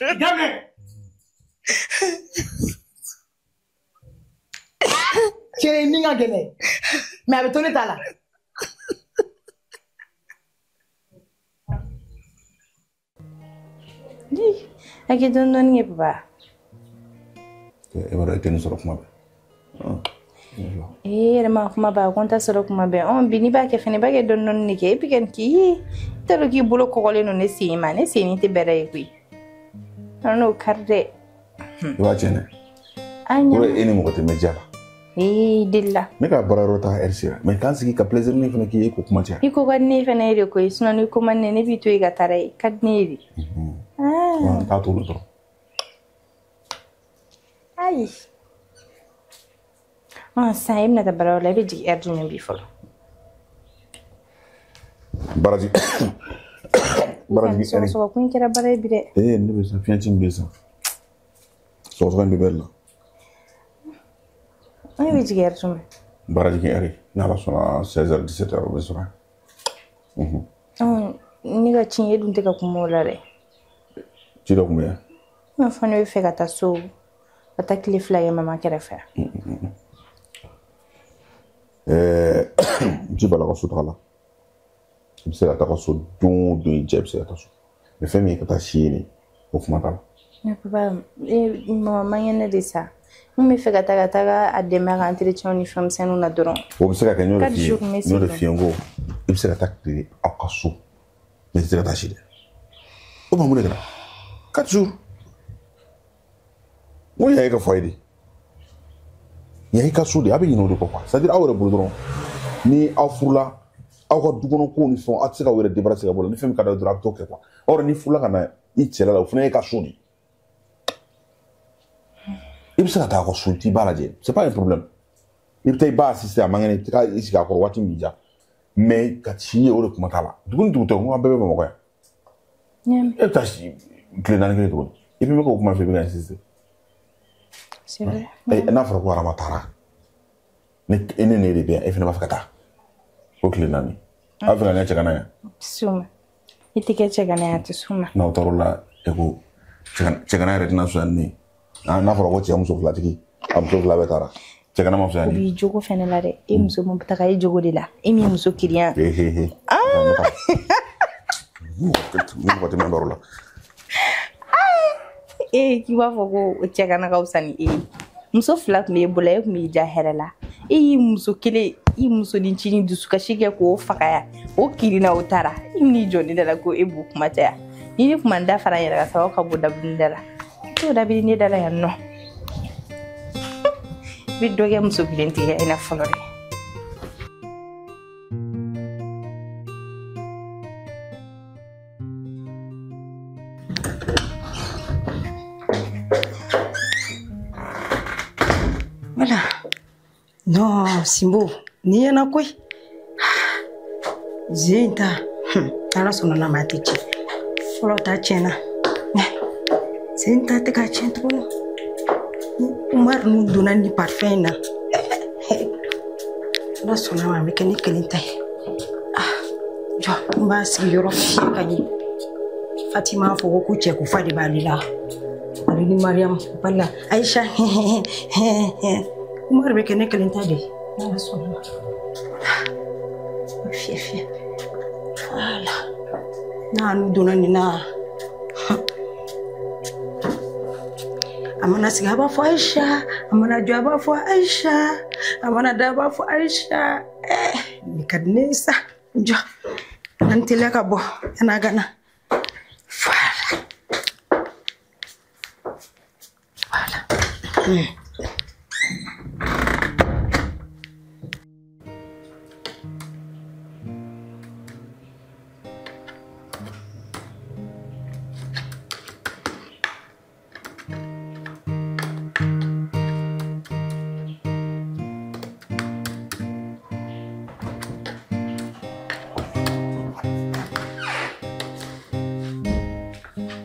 Daminɛ. Tiɲɛ ni ka gɛlɛn mais a bɛ to ne ta la. A kɛ dɔɔni dɔɔni kɛ papa. E b'a dɔn e tɛ nin sɔrɔ kuma bɛɛ. Ee yɛrɛ ma kuma ba ko n t'a sɔrɔ kuma bɛɛ. Ɔn bi n'i b'a kɛ fɛnɛ i b'a kɛ dɔɔni dɔɔni de kɛ e bɛ kɛ nin k'i ye. I t'a dɔn k'i bolo kɔgɔlen don ne sen ma ne sen tɛ bɛrɛ ye koyi. N'o kari dɛ. I b'a tiɲɛ dɛ. O e ni mɔgɔ tɛ mɛn diya la. Ee delila. Ne ka baara yɔrɔ ta heure sera mais k'an sigi ka plaisir min fana k'i ye ko kuma caya. I ko ka di ne fana ye de koyi sinon n'i ko man di ne b'i to yen ka taa dɛ ka di ne ye de. N t'a t'o la dɔrɔn. Ayi. Sisan e bɛna taa baarayɔrɔ la e bɛ jigin heure jumɛn bi fɔlɔ? Baraji. Baraji heure. Sɔgɔsɔgɔ ko in kɛra baara ye bi dɛ. Ee ne bɛ sisan fiɲɛ ci min bɛ yen sisan. Sɔgɔsɔgɔ in bɛ bɛɛ de la. E bɛ jigin heure jumɛn? Baraji heure n'Ala sɔnna 16h 17h o bɛ sɔrɔ yan. Ne ka ci e dun tɛ ka kuma o la dɛ. Ci dɔ tun bɛ yan. Ne fɔ ne bɛ fɛ ka taa so ka taa tile 2 kɛ mama kɛrɛfɛ. Ji b'a la ka so taga la. I bɛ se ka taa so don o don i diya i bɛ se ka taa so. Mais fɛn min ye ka taa si yen o kuma t'a la. Ne papa mama man kɛnɛ de sa. N bɛ fɛ ka taa ka taga a dɛmɛ a ka entretien ni fɛn misɛnninw na dɔrɔn. O bɛ se ka kɛ n y'o de f'i ye. N y'o de f'i ye n ko i bɛ se ka taa tile aw ka so mais i tɛ se ka taa si dɛ. O ma mun de kɛra? 4 jours. N ko yan ye ka foyer de. Yan y'i ka so de a bɛ ɲinɛ o de kɔ quoi. C'est à dire aw yɛrɛ bolo dɔrɔn ni aw furula aw ka du kɔnɔ kow ni fɛnw aw tɛ se k'aw yɛrɛ débarrasser ka bɔ o la ni fɛn min ka d'aw ye dɔrɔn a bɛ t'o kɛ quoi. Or ni furula ka na i cɛla la o fana ye ka so de. I bɛ se ka taa aw ka so i b'a lajɛ c'est pas un problème. I bɛ taa i b'a assister a man kɛnɛ i bɛ taa i sigi a kɔrɔ waati min b'i diya mais ka ci ye o de kuma t'a la. Dugu ni dugu tɛ n ko an bɛɛ bɛ Bamakɔ yan. E bɛ taa si tile 4 kɛ cogo di? I bɛ k'o kuma fɔ i bɛ ka insister. C'est vrai. N'a fɔra ko Arama taara ne ne de bɛ yan e fana b'a fɛ ka taa o tile 4 a bɛ fɛ ka ne cɛ ka na yan. S'u ma i tɛ kɛ cɛ ka na yan a tɛ s'u ma. N'aw taara o la e ko cɛgana yɛrɛ tɛna fisaya ni ne ye. N'a fɔra ko cɛ muso filatigi a muso 2 bɛɛ taara cɛgana ma fisaya ni. O b'i jogo fɛnɛ la dɛ e muso mun bɛ taga e jogo de la e min ye muso kiriyan. He. Mɔgɔ tɛ mɛn baro la. Ee k'i b'a fɔ ko cɛgana ka fisa ni e ye. Muso 2 tun b'e bolo e tun b'i ja hɛrɛ la e y'i muso kelen i muso ni cinin dusukasi kɛ k'o faga yan o kirinna o taara i n'i jɔ ne da la ko e b'o kuma caya ni ne kuma n da fara n yɛrɛ ka sababu ka bon dabili da la t'o dabili ne da la yan nɔ i bɛ dɔ kɛ muso kelentigiya in na fɔlɔ dɛ. Voilà. Non, Simbo, ni ɲɛna koyi. Zen in ta, ala sɔnna n'a ma a tɛ tiɲɛ. Fɔlɔ ta tiɲɛna. Zen ta tɛ ka tiɲɛ tuguni. Umar n'u donna ni parfum in na. Ala sɔnna ma a bɛ kɛ ne kelen ta ye. Jɔ, n b'a sigi yɔrɔ fiyɛ ka ɲɛ. Fatima fɔ ko cɛ ko fa de b'ale la. Ale ni Mariam, wala Aisha. Umar bɛ kɛ ne kelen ta de ye. Ala sɔnna ma. Fiyɛ fiyɛ. Voilà. N'a n'u donna nin na. A mana sigi a b'a fɔ Aisha, a mana jɔ a b'a fɔ Aisha, a mana da a b'a fɔ Aisha. Nin ka di ne ye sa. Jɔ, an teliya ka bɔ yan'a ka na. Voilà. Voilà.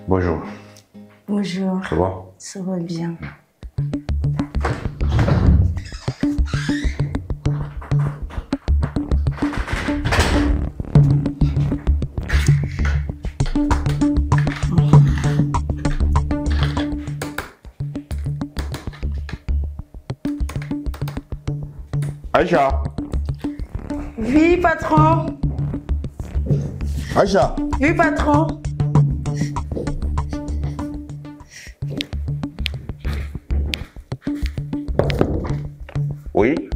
Bonjour. Bonjour. Ça va? Ça va bien. Aïcha. Oui, patron. Aïcha. Oui, patron. Oui.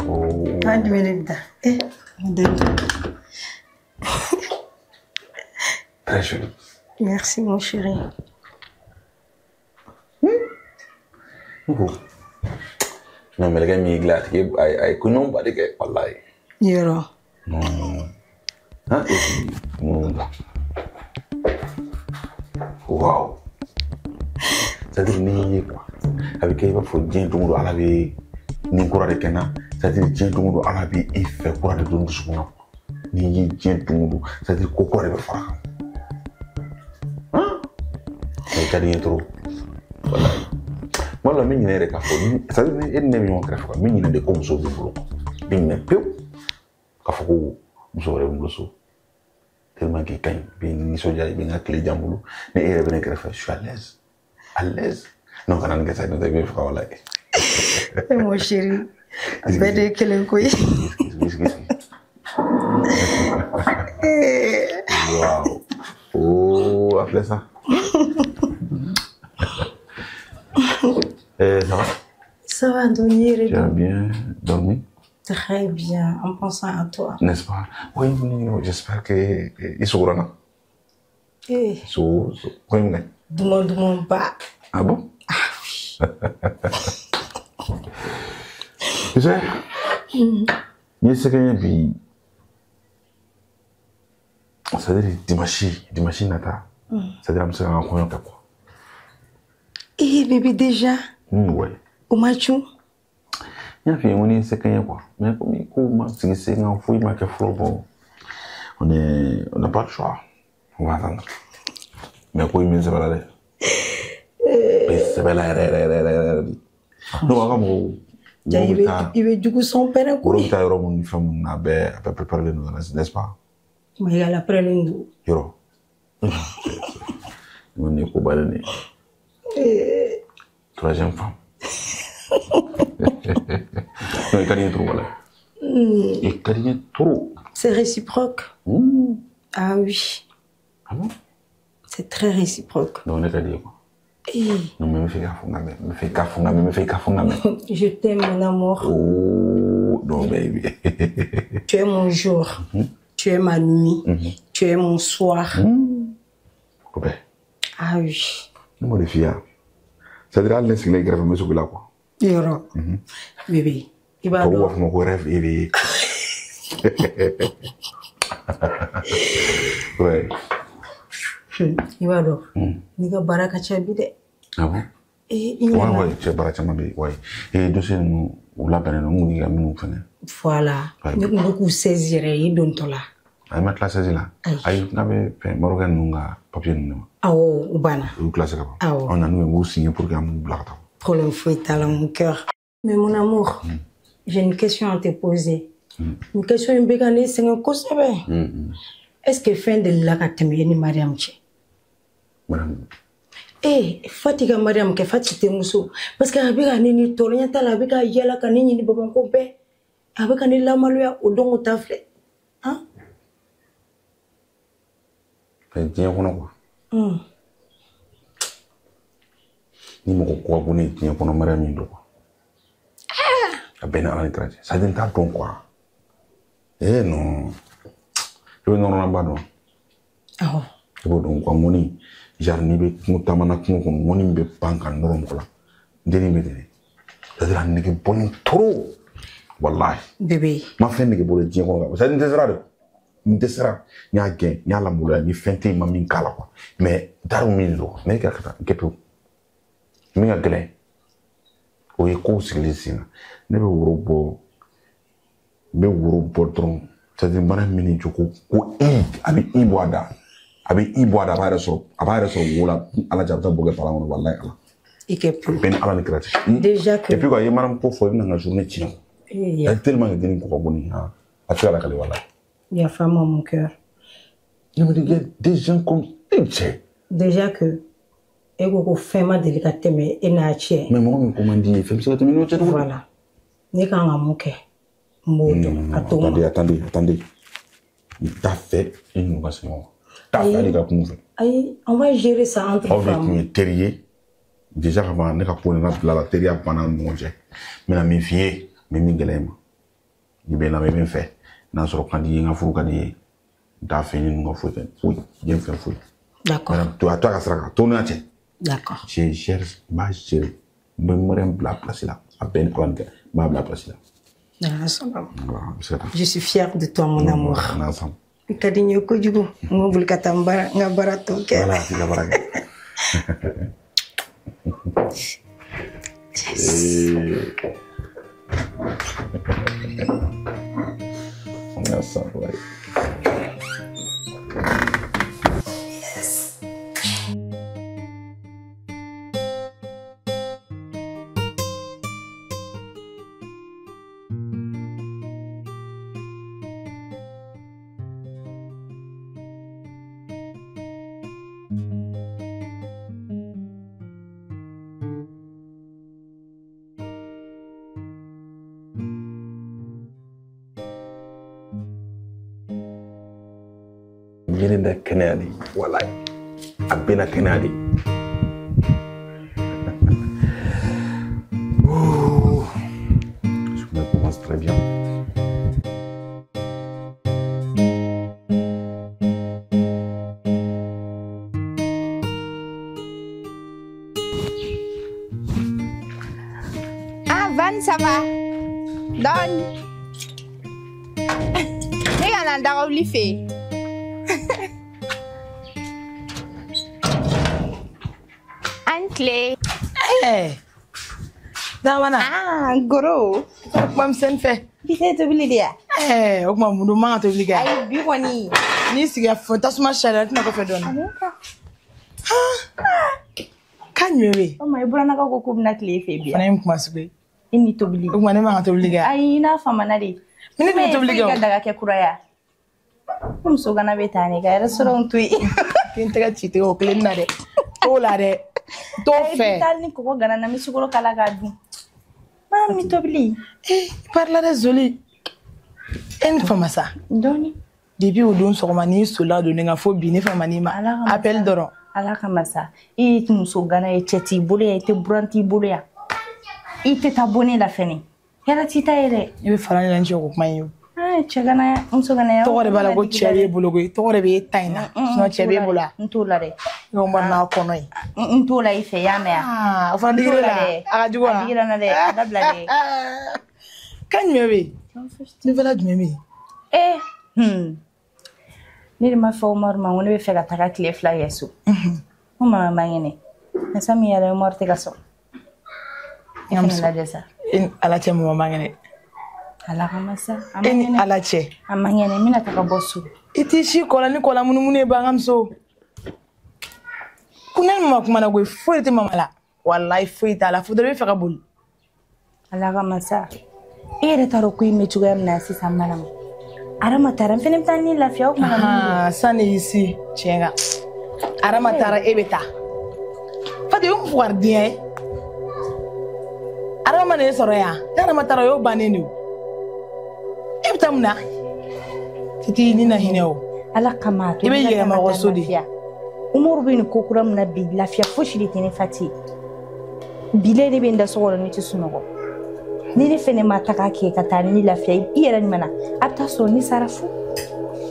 Oh. Très joli. Merci, mon chéri. Non, mais le gars, il a connu pas de gars, wallahi. Yoro. Non. Hein? Wow. C'est-à-dire, ni quoi. Avec il faut dire tout le monde à la vie, ni quoi de kena. C'est-à-dire, dire tout le monde à la vie, il fait quoi de tout le monde. Ni dire tout le monde. C'est-à-dire, quoi de faire. Hein? C'est rien trop. Voilà. Moi, la mine n'est pas folle. C'est-à-dire, il n'est pas grave. Mine n'est pas comme ça. Mine n'est pas. Kafo, muso wɛrɛ bɛ n bolo so. Tellement qu'il gagne, bi nisɔndiya bi n ka tile diya n bolo. Ni e yɛrɛ bɛ ne kɛrɛfɛ, je suis à l'aise. À l'aise. Non, kana nin kɛ sa, n'o tɛ i bɛ faga walayi. Mon chéri, a bɛɛ de ye kelen ko ye. Wow. Oh, a filɛ sa. Ça va? Ça va, Anthony. Tu as bien dormi? Très bien, en pensant à toi. N'est-ce pas? Oui, j'espère que ils sont là. Eh. So, oui, mais. Demande-moi pas. Ah bon? Ah oui. Tu sais, il y a puis. C'est-à-dire, dimanche, nata. C'est-à-dire, je me suis quoi. Eh, bébé, déjà? Oui. Au macho? Il y a fait c'est quoi. Mais comme il c'est un fou, il m'a bon. On n'a pas le choix. On va attendre. Mais quoi, il me dit, ça va aller. Ça va aller. Non, il veut du coup son père. Il n'est-ce pas? Mais il a la Yoro. On est au troisième femme. Non, il gagne trop, voilà. Il gagne trop. C'est réciproque. Mmh. Ah oui. Ah bon? C'est très réciproque. Non, on est gagné quoi. Non, mais me fais gaffe, me fais gaffe, me fais gaffe. Je t'aime, mon amour. Oh, non, baby. Tu es mon jour. Tu es ma nuit. Tu es mon soir. Ok. Ah oui. Non, les filles, ça veut dire que les grèves, mais c'est quoi? Yoro. Bébé, il va avoir mon rêve éveillé. Ouais. Il va alors. Ni baraka chabide. Ah bon? Eh, ouais, ouais, tu as baraka chabide, ouais. Et dossier nous ou la peine nous ni nous fene. Voilà. Nous nous saisir et donne là. Ay ma classe là. Ay na be pe marocain nunga papier nous. Ah oh, ubana. Ou classe ka. Ah oh. On a nous nous signer pour que am blakata. Problème fouettal mon cœur. Mais mon amour, j'ai une question à te poser. Une question une bégané, c'est un kosebe. Est-ce que fin de la kateme ni Mariam che? Mariam. Eh, Fatiga Mariam ke Fati te muso parce que abega ni ni toronya tala abega yala ka ni ni baba ko be. Abega ni la maluya o dongo tafle. Hein? Diɲɛ kɔnɔ quoi. Ni mɔgɔ ko ka bon ne ye diɲɛ kɔnɔ Mariam min don quoi. A bɛɛ ni Ala ni kira cɛ. C'est à dire n t'a dɔn quoi. Eh non. I bɛ nɔrɔnaba dɔn. Awɔ. I b'o dɔn quoi ŋɔni genre n'i bɛ kungo taama na kungo kɔnɔ ŋɔni min bɛ pan ka nɔrɔ mɔgɔ la. N dennin bɛ ten de. C'est à dire a nege bɔ n trop. Walahi. Bébé. Ma fɛn nege bɔ diɲɛ kɔnɔ quoi. C'est à dire n dɛsɛra de. N dɛsɛra n y'a gɛn n y'a lamaloya ni fɛn tɛ yen n ma min k'a la quoi. Mais t'a dɔn min de don. Mais e ka taa n kɛ pewu. Min ka gɛlɛn o ye kow sigilen sen na. Ne bɛ woro bɔ n bɛ woro bɔ dɔrɔn c'est à dire mana min ni jɔ ko i a bɛ i bɔ a da a bɛ i bɔ a da a b'a yɛrɛ sɔrɔ a b'a yɛrɛ sɔrɔ wo la Ala cɛ a bɛ taa bɔ kɛ palan kɔnɔ walayi Ala. I kɛ pewu. Bɛɛ ni Ala ni kira cɛ. Déjà que. Et puis quoi i ye mana ko fɔ i bɛna n ka journée tiɲɛ. Eh. Tellement que dennin ko ka bon ni a tɛ se ka lakale walayi. Yafa ma mon cœur. Non mais il y a des gens comme cɛ. Déjà que e ko ko fɛn ma deli ka tɛmɛ e n'a cɛ. Mais mɔgɔ min ko man di ye, fɛn bɛ se ka tɛmɛ n'o cɛ cogo di? Voilà. Ne kan ka mun kɛ? N b'o dɔn. A to n ma. Attendez, attendez, attendez. N t'a fɛ e ni ka se ɲɔgɔn ma. N t'a fɛ hali ka kuma u fɛ. Ayi, on va gérer ça entre Aw de femmes. tun ye teri ye. Déjà ka ban ne ka ko nana bila la, teriya banna an ni ɲɔgɔn cɛ. N bɛna min f'i ye, n bɛ min gɛlɛya i ma. N'i bɛ n lamɛn min fɛ, n'a sɔrɔ ka di i ye, n ka furu ka di i ye. N t'a fɛ ni ninnu ka foyi kɛ, foyi, diɲɛ fɛn foyi. D'accord. To a to a ka sira kan, to n'a cɛ. D'accord. Je gère, n b'a gérer. N bɛ Mariam bila place la. A bɛɛ ni Ala ni kɛ, n b'a bila place la. N'Ala sɔnna ma. Voilà, an bɛ se ka taa. Je suis fière de toi, mon amour. On est ensemble. I ka di n ye kojugu. N ko boli ka taa n baara, n ka baara tɔ kɛ. Voilà, k'i ka baara kɛ. On est ensemble, ouais. Yelen da kɛnɛya de, walayi a bɛɛ na kɛnɛya de. Oh, je me commence très bien. Ah, Van, ça va? Don. Ne ka na dagawuli fɛ yen. An tile. Dawana. Ah, goro. Kuma misɛnnin fɛ. Bi tɛ tobili de ya? O tuma mun don man ka tobili kɛ? Ayi, bi kɔni. N'i sigira fɔ tasuma sariya tɛna kɔfɛ dɔɔnin. K'a jumɛn bɛ yen? O ma i burannakaw ko k'u bɛna tile fɛ bi. Fana ye kuma sugu ye. I ni tobili. O tuma ne man ka tobili kɛ? Ayi, i n'a famana de. Ne tɛ tobili kɛ o. I ka daga kɛ kura ya. Ko muso gana bɛ taa ne ka yɛrɛ sɔrɔ n to yen. K'i n tɛgɛ ci tɛgɛ o kelen na dɛ. T'o la dɛ. T'o fɛ. I bɛ taa ni kɔgɔ gana na n bɛ sukaro k'a la k'a dun. Maa mi tobili. I parila dɛ Zoli. E ni fama sa. Dɔɔni. Depuis o don sɔgɔma n'i solila don ne kan fo bi ne fama n'i ma. Appel dɔrɔn. Ala kama sa. E ye muso gana ye, cɛ t'i bolo yan, i tɛ buran t'i bolo yan. I tɛ taa bɔ ne la fɛnɛ. Hɛrɛ t'i ta ye dɛ. I bɛ fara ne la ni cɛ ko kuma in ye o. Cɛ gana muso gana ya. Tɔgɔ de b'a la ko cɛ b'e bolo koyi. Tɔgɔ de b'e ta in na. Sinon cɛ b'e bolo. N t'o la dɛ. Ne ko n'a kɔnɔ ye. N t'o la i fɛ, y'a mɛn wa? O fana digira la. A ka jugu wa? A digira n na dɛ. A dabila dɛ. Kan jumɛn bɛ yen? Nouvelle jumɛn bɛ yen? Ne de ma fɔ Umaru ma ko ne bɛ fɛ ka taga tile 2 kɛ so. N ko mama man kɛnɛ. Masa min yɛrɛ Umaru tɛ ka sɔn. E fana lajɛ sa. E ni Ala cɛ mama man kɛnɛ. Ala kama sa. E ni Ala cɛ. A man kɛnɛ, n bɛna taga bɔ so. I t'i si kɔ la ni kɔ la munumunu ye ba n ka muso. Ko ne ni mama kumana koyi, foyi tɛ mama la. Walayi foyi t'a la, fo dɔrɔn i bɛ fɛ ka boli. Ala kama sa. E yɛrɛ t'a dɔn ko in bɛ cogoya min na sisan Mariam. Arama taara n fɛnɛ bɛ taa ni lafiya o kuma na. Sani y'i si tiɲɛ kan. Arama taara e bɛ taa. Fati o ye fugaridenya ye. Arama ma na e sɔrɔ yan. Ni Arama taara o y'o bannen de ye. E bɛ taa mun na? Titi ni na hinɛ o. Ala kama a to. I bɛ yɛlɛma so de. Umaru bɛ nin ko kura min na bi, lafiya fosi de tɛ ne Fati. Bile de bɛ n da so kɔnɔ ne tɛ sunɔgɔ. Ni ne fɛnɛ ma taga kɛ ka taa ni lafiya i yɛrɛ ɲuman na, a bɛ taa sɔrɔ ne sara fu.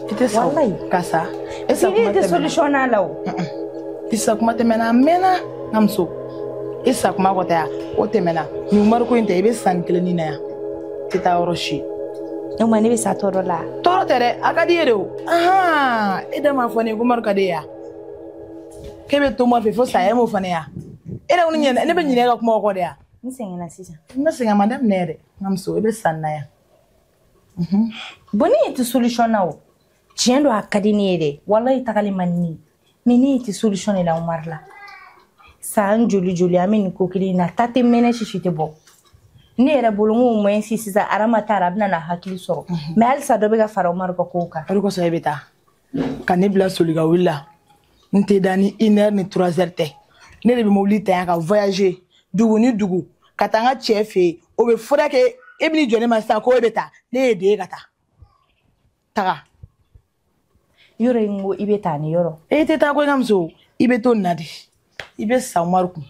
I tɛ sa o. Ka sa. E sa kuma ne tɛ tɛmɛna. solution n'a la o. I sa kuma tɛmɛna a mɛnna n ka muso. I sa kuma kɔ tɛ yan, o tɛmɛna. Nin Umaru ko in tɛ, i bɛ san kelen na yan. I tɛ taa yɔrɔ si. Ne ma ne bɛ sa tɔɔrɔ la. Tɔɔrɔ tɛ dɛ, a ka di i ye de o. E da m'a fɔ ne ye ko Umaru ka di e ye wa? K'e bɛ to Umaru fɛ fo saya, e m'o fɔ ne ye wa? E ne ko ne ɲinɛ, ne bɛ ɲinɛ e ka kuma kɔ de wa? N sɛgɛnna sisan. N ma sɛgɛn, a ma daminɛ yɛrɛ. N ka muso, i bɛ san na yan. Bon, ne tɛ solution na o. Tiɲɛ don a ka di ne ye dɛ. Walayi tagali man di ne ye. Mais ne tɛ solution de la Umaru la. San joli joli an bɛ nin ko kelen in na, ta tɛ mɛnɛ sisi tɛ bɔ. Ne yɛrɛ bolo n ko au moins sisan Arama taara a bɛna na hakili sɔrɔ. Mais halisa dɔ bɛ ka fara Umaru ka kow kan. O de kosɔn e bɛ taa. Ka ne bila soli ka wuli la. N tɛ da ni 1 heure ni 3 heures tɛ. Ne de bɛ mobili ta yan ka voyager dugu ni dugu ka taa n ka cɛ fɛ yen. O bɛ fura kɛ e bɛ n'i jɔ ne ma sisan ko e bɛ taa ne ye den ye ka taa. Taga. Yɔrɔ in ko i bɛ taa ni yɔrɔ. E tɛ taa ko n ka muso i bɛ to nin na de. I bɛ sa Umaru kun.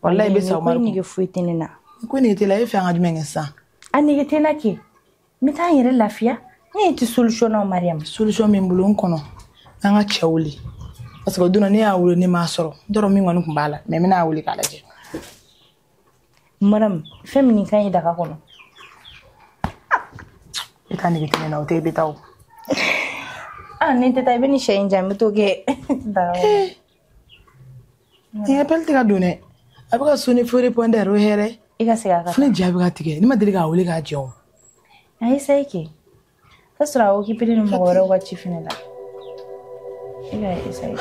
Walayi i bɛ sa Umaru kun. Ko nege foyi tɛ ne na. Ko nege tɛ la e fɛ an ka jumɛn kɛ sisan? A nege tɛ n na kɛ. N bɛ taa n yɛrɛ lafiya. Ne tɛ solution na Mariam. Solution min bolo n kɔnɔ an ka cɛ wele. Parce que o don na ne y'a wele ne m'a sɔrɔ. N t'a dɔn min kɔni tun b'a la mais n bɛna a wele k'a lajɛ. Mariam fɛn min ka ɲi daga kɔnɔ. E ta nege tɛ ne na o tɛ i bɛ taa o. Ah ne tɛ taa i bɛ nin sɛ in diyan n bɛ t'o kɛ daga kɔnɔ. Nin appel tɛ ka don dɛ. A bɛ ka sonner fo répondeur o hɛrɛ. I ka segin a kan. Fo ne ja bɛ ka tigɛ ne ma deli k'a wele k'a jɛ o. A essaye kɛ. O sɔrɔ a occupé ni mɔgɔ wɛrɛw ka ci fɛnɛ la. I ka essaye.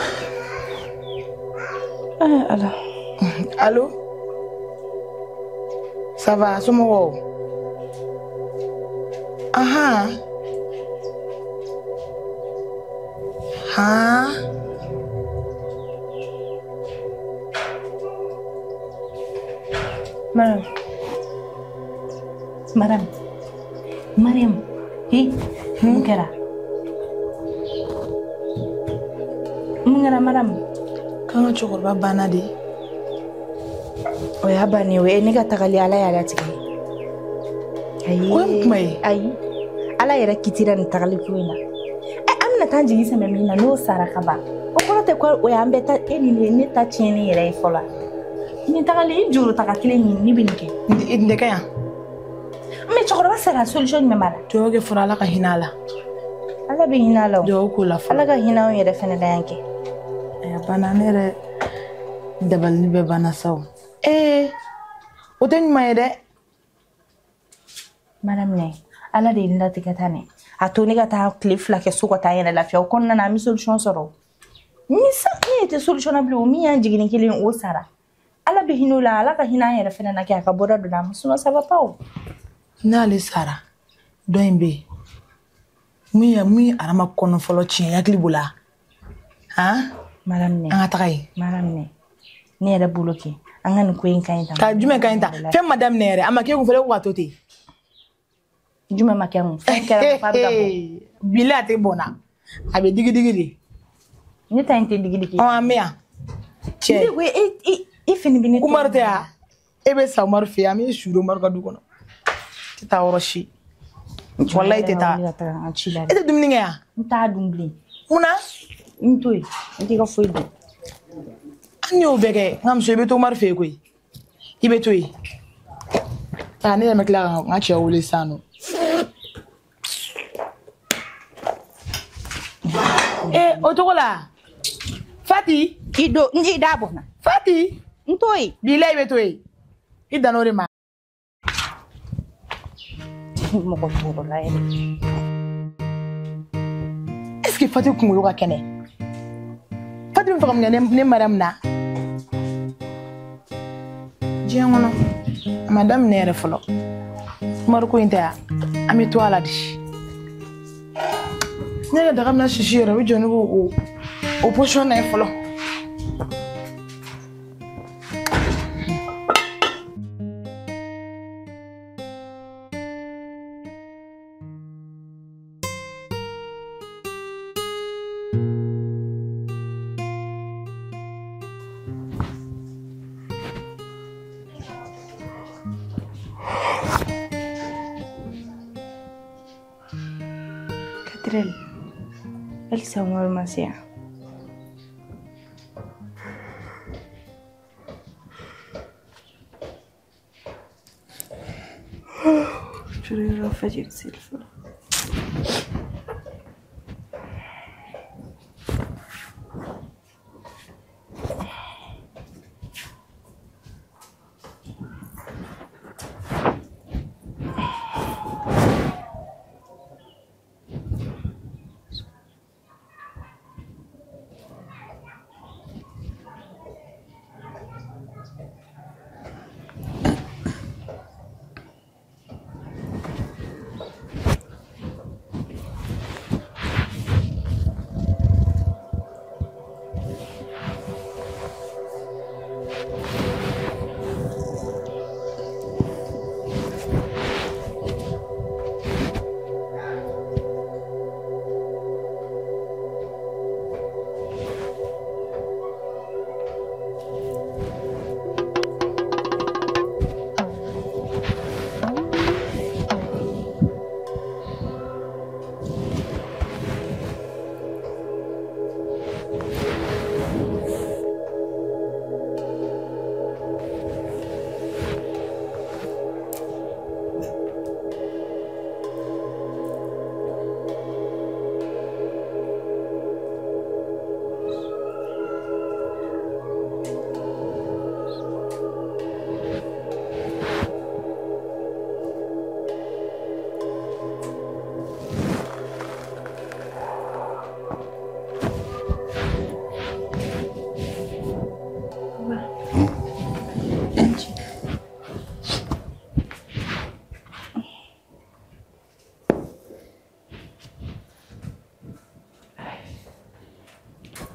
Ah Ala. Allo. Ça va somɔgɔw? Ahan. Han. Mariam. Mariam. Mariam. Hi. Mun kɛra? Mun kɛra Mariam? K'an ka cɛkɔrɔba banna de. O y'a bannen o ye ne ka tagali Ala y'a latigɛ. Ayi. O ye mun kuma ye? Ayi. Ala yɛrɛ kitira nin tagali ko in na. An bɛna taa jigi sɛmɛ min na n'o sara ka ban. O kɔrɔ tɛ ko o y'an bɛɛ ta e ni ne ta tiɲɛni yɛrɛ ye fɔlɔ. Nin tagali i juru taga kelen nin ne bɛ nin kɛ. Nin tɛ kɛ yan. Mais cɛkɔrɔba sara solution jumɛn b'a la? Dugawu kɛ fɔlɔ Ala ka hinɛ a la. Ala bɛ hinɛ a la o. Dugawu k'o la fɔlɔ. Ala ka hinɛ anw yɛrɛ fɛnɛ la yan kɛ. A banna ne yɛrɛ dabalini bɛɛ banna sa o. Ee o tɛ ɲuman ye dɛ. Mariam ne Ala de ye n latigɛ tan ne. A to ne ka taa tile 2 kɛ so ka taa n yɛrɛ lafiya o kɔnɔna na an bɛ solution sɔrɔ. Ni sa ne tɛ solution na bilen o min y'an jiginni kelen o sara. Ala bɛ hinɛ o la Ala ka hinɛ an yɛrɛ fɛnɛ na kɛ a ka bɔda don an ma sinon ça va pas o. N'ale sara dɔ in bɛ yen mun ye Arama kɔnɔ fɔlɔ tiɲɛ hakili b'o la han. Mariam ne an ka taga yen. Mariam ne ne yɛrɛ bolo kɛ an ka nin ko in ka ɲi tan. Ka jumɛn ka ɲi tan fɛn ma daminɛ yɛrɛ a ma k'e kun fɔlɔ ko ka to ten. Jumɛn ma kɛ n kun fɛn kɛra f'a bɛ ka bɔ. Bi la a tɛ bɔn na a bɛ digi digi de. Ne ta in tɛ digi digi. Ɔ an bɛ yan. Cɛ ne ko e fini bɛ ne. Umaru tɛ yan e bɛ sa Umaru fɛ yen an bɛ su don Umaru ka du kɔnɔ. Tɛ taa yɔrɔ si. Walayi tɛ taa. E tɛ dumuni kɛ yan? N t'a dun bilen. Munna? N to yen n t'i ka foyi dun. An y'o bɛɛ kɛ n ka muso i bɛ to Umaru fɛ yen koyi. I bɛ to yen. Aa ne yɛrɛ bɛ tila ka n ka cɛ wele sisan nɔ. Ee o cogo la Fati. I don n k'i da bɔ n na. Fati. N to yen. Bilayi i bɛ to yen. I dan o de ma. Mɔgɔ tɔɔrɔla yɛrɛ. Est-ce que Fati kunkolo ka kɛnɛ? Fati bɛ fɛ ka mun kɛ ne Mariam na? Diɲɛ kɔnɔ a ma daminɛ yɛrɛ fɔlɔ. Umaru ko in tɛ yan an bɛ to a la de. Ne yɛrɛ daga bɛna sisi yɛrɛ o bɛ jɔ ne k'o o position na yen fɔlɔ. Halisa Umaru ma se yan. Juru fajiri seli fɔlɔ.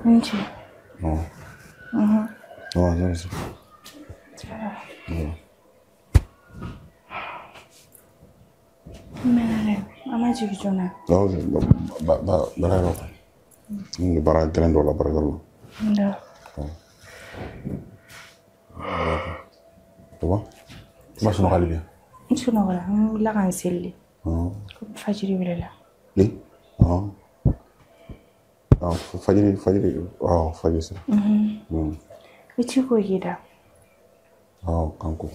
N ce. Non. Non, non, c'est. Mais a ma jigin joona. Non, baara yɔrɔ kan. N bɛ baara gɛlɛn dɔ la baara yɔrɔ la. D'accord. Ça va? I ma sunɔgɔ hali bi? N sunɔgɔra, n wulila ka n seli. Komi fajiri welela. Fajiri, fajiri sera. I t'i ko k'i da. Kan ko.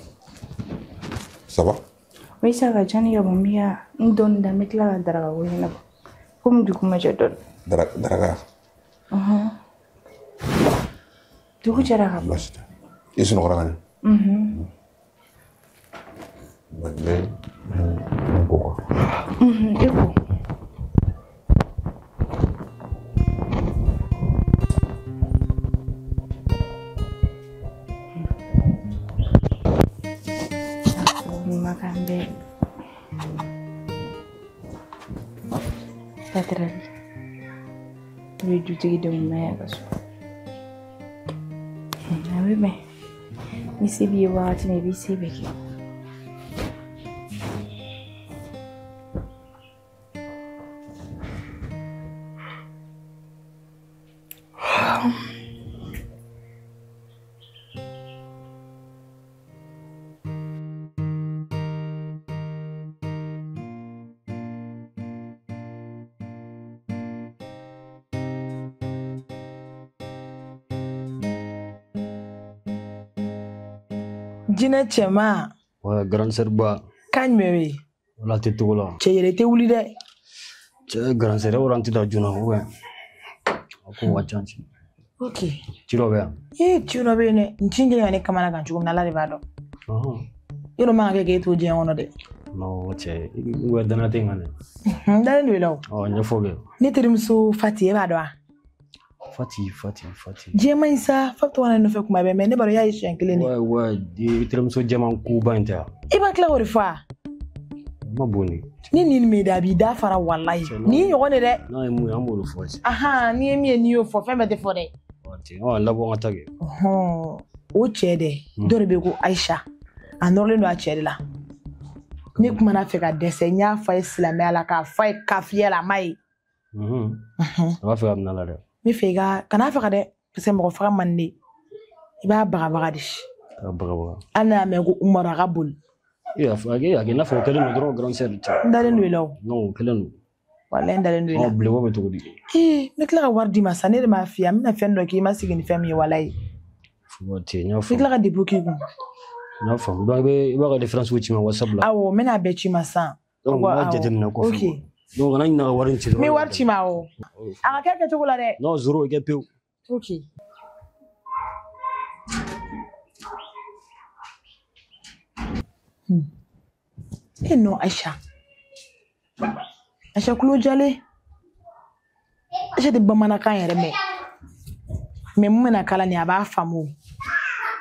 Ça va? Oui, ça va. Jani ka bɔ n bɛ ka n dɔɔni da, n bɛ tila ka daraka ko ɲɛnabɔ. Komi dugu ma jɛ dɔɔni. Daraka? Dugu jɛra ka ban. Baasi tɛ. I sunɔgɔra ka ɲɛ? N bɛ n ko quoi. E ko. Makan bɛ Patrali. I bɛ dutigi denw na yan ka so. A bɛ bɛn. Ni se b'i ye wagati min i b'i se bɛɛ kɛ. Jinɛ cɛman. Ouais, grande sœur ba. Kan jumɛn bɛ yen? Wala tɛ togo la. Cɛ yɛrɛ tɛ wuli dɛ. Cɛ grande sœur e tɛ taa joona ou bien? A ko ka ca ci. Ok. Ci dɔ bɛ yan. Ee ci dɔ bɛ yen dɛ. N ci kɛlen ka ne kamana gan cogo min na Ala de b'a dɔn. Yɔrɔ man ka kɛ k'e to diɲɛ kɔnɔ dɛ. Non cɛ i ka danaya tɛ n kan dɛ. N dalen don i la o. Ɔ ɲɛfɔ kɛ. Ne terimuso Fati e b'a dɔn wa? Fati. Jɛman in sa fa bɛ to ka na ne nɔfɛ kuma bɛɛ mɛ ne b'a dɔn i y'a ye siɲɛ kelen de. Ouais, i terimuso jɛman koba in tɛ wa? I b'a tila k'o de fɔ wa? Ma bon de. Ni nin m'e da a b'i da fara walayi. Nin ɲɔgɔn de dɛ. N'a ye mun ye an b'o de fɔ cɛ. Ahan n'i ye min ye n'i y'o fɔ fɛn bɛɛ tɛ fɔ dɛ. Ɔ labɔ an ka taa kɛ. O cɛ dɛ dɔ de bɛ yen ko Ayisa a nɔrɔlen don a cɛ de la. Ne kumana a fɛ ka dɛsɛ n y'a fɔ a ye silamɛya la k'a fɔ a ye kafiya la a ma ye. A b'a fɛ ka minɛ a la dɛ. N bɛ fɛ i ka kan'a faga dɛ parce que mɔgɔ faga man di i b'a bagabaga de. K'a bagabaga. Hali n'a y'a mɛn ko Umaru a ka boli. E a kɛ i n'a fɔ o kɛlen don dɔrɔn grande sœur cɛ. N dalen don i la o. Non o kɛlen don. Walayi n dalen don i la. Ɔ bilenko bɛ cogo di? Ee n bɛ tila ka wari d'i ma sa ne de m'a f'i ye n bɛna fɛn dɔ k'i ma sigi ni fɛn min ye walayi. Cɛ n y'a N bɛ faamu. tila ka dépôt k'i kun. N y'a faamu donc i b'a ka référence ci ma WhatsApp la. Awɔ n bɛna a bɛɛ ci ma sisan. Donc n b'a jateminɛ kɔfɛ. Ok. Donc kana ɲinɛ ka wari in ci dɔrɔn. N bɛ wari ci ma awɔ. A ka kɛ kɛcogo la dɛ. Non zéro i kɛ pewu. Ok. Eh non Aïcha. Aïcha kulo jalen. Aïcha tɛ bamanankan yɛrɛ mɛn. Mɛ mun bɛna k'a la nin a b'a faamu.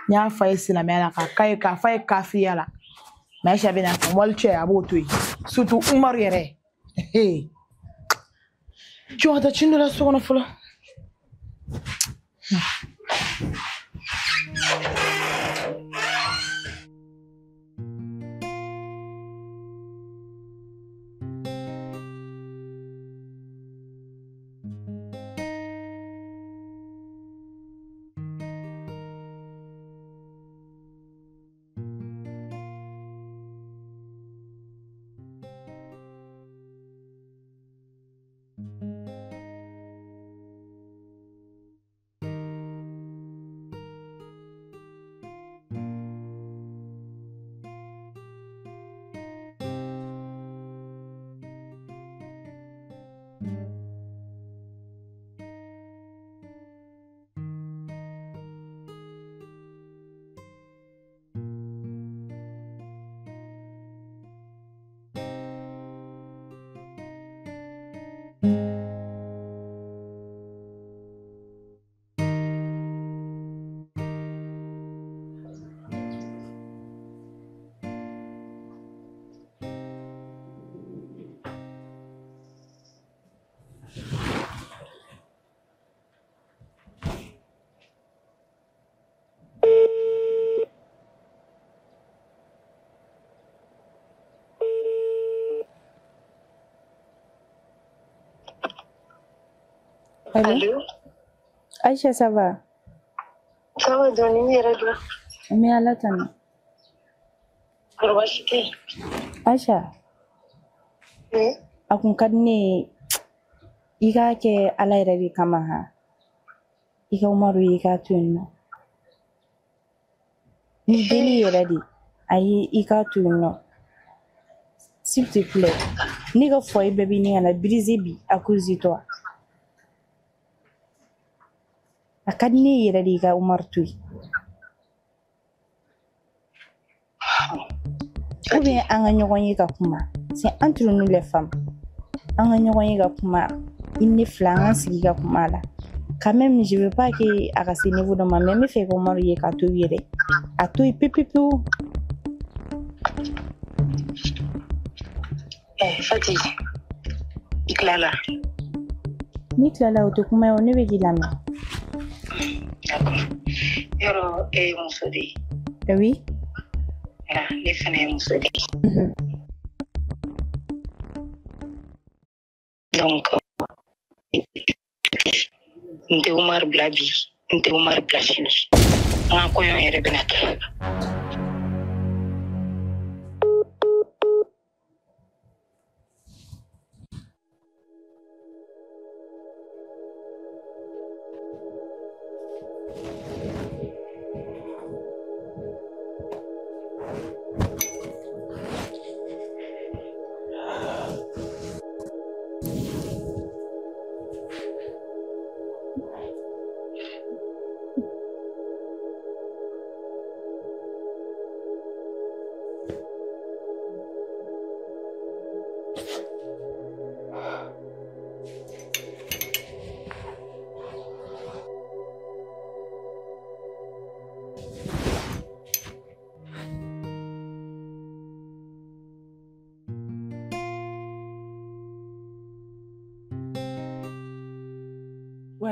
N y'a fɔ a ye silamɛya la k'a k'a ye k'a fɔ a ye kafiya la. Mɛ Aïcha bɛna faamu wali cɛ a b'o to yen. Surtout Umaru yɛrɛ. Jɔ ka taa ci dɔ la so kɔnɔ fɔlɔ. Allô? Aïcha, ça va? Ça va, Johnny, yɛrɛ dun? N bɛ Ala tanu. Kɔrɔ baasi tɛ yen? Aïcha. Oui. A kun ka di ne ye i k'a kɛ Ala yɛrɛ de kama han. I ka Umaru ye i k'a to yen nɔ. Ni deli yɛrɛ de, ayi i k'a to yen nɔ. S'il te plaît, ne ka foyer bɛɛ bɛ ɲini ka na briser bi à cause de toi. A ka di ne yɛrɛ de i ka Umaru to yen. Ou bien an ka ɲɔgɔn ye ka kuma. C'est entre nous les femmes. An ka ɲɔgɔn ye ka kuma. I ni ne fila an k'an sigi ka kuma a la. Quand même, je veux pas que a ka se niveau dɔ ma, mais n bɛ fɛ ka Umaru ye k'a to i yɛrɛ. A to yen pewu pewu pewu. Fati, i tilala? Ni tilala o tɛ kuma ye o, ne bɛ k'i lamɛn. D'accord. Yɔrɔ e ye muso de ye? Oui. Ne fana ye muso de ye. Donc, n tɛ Umaru bila bi, n tɛ Umaru bila sini. An ka kɔɲɔ yɛrɛ bɛna kɛ.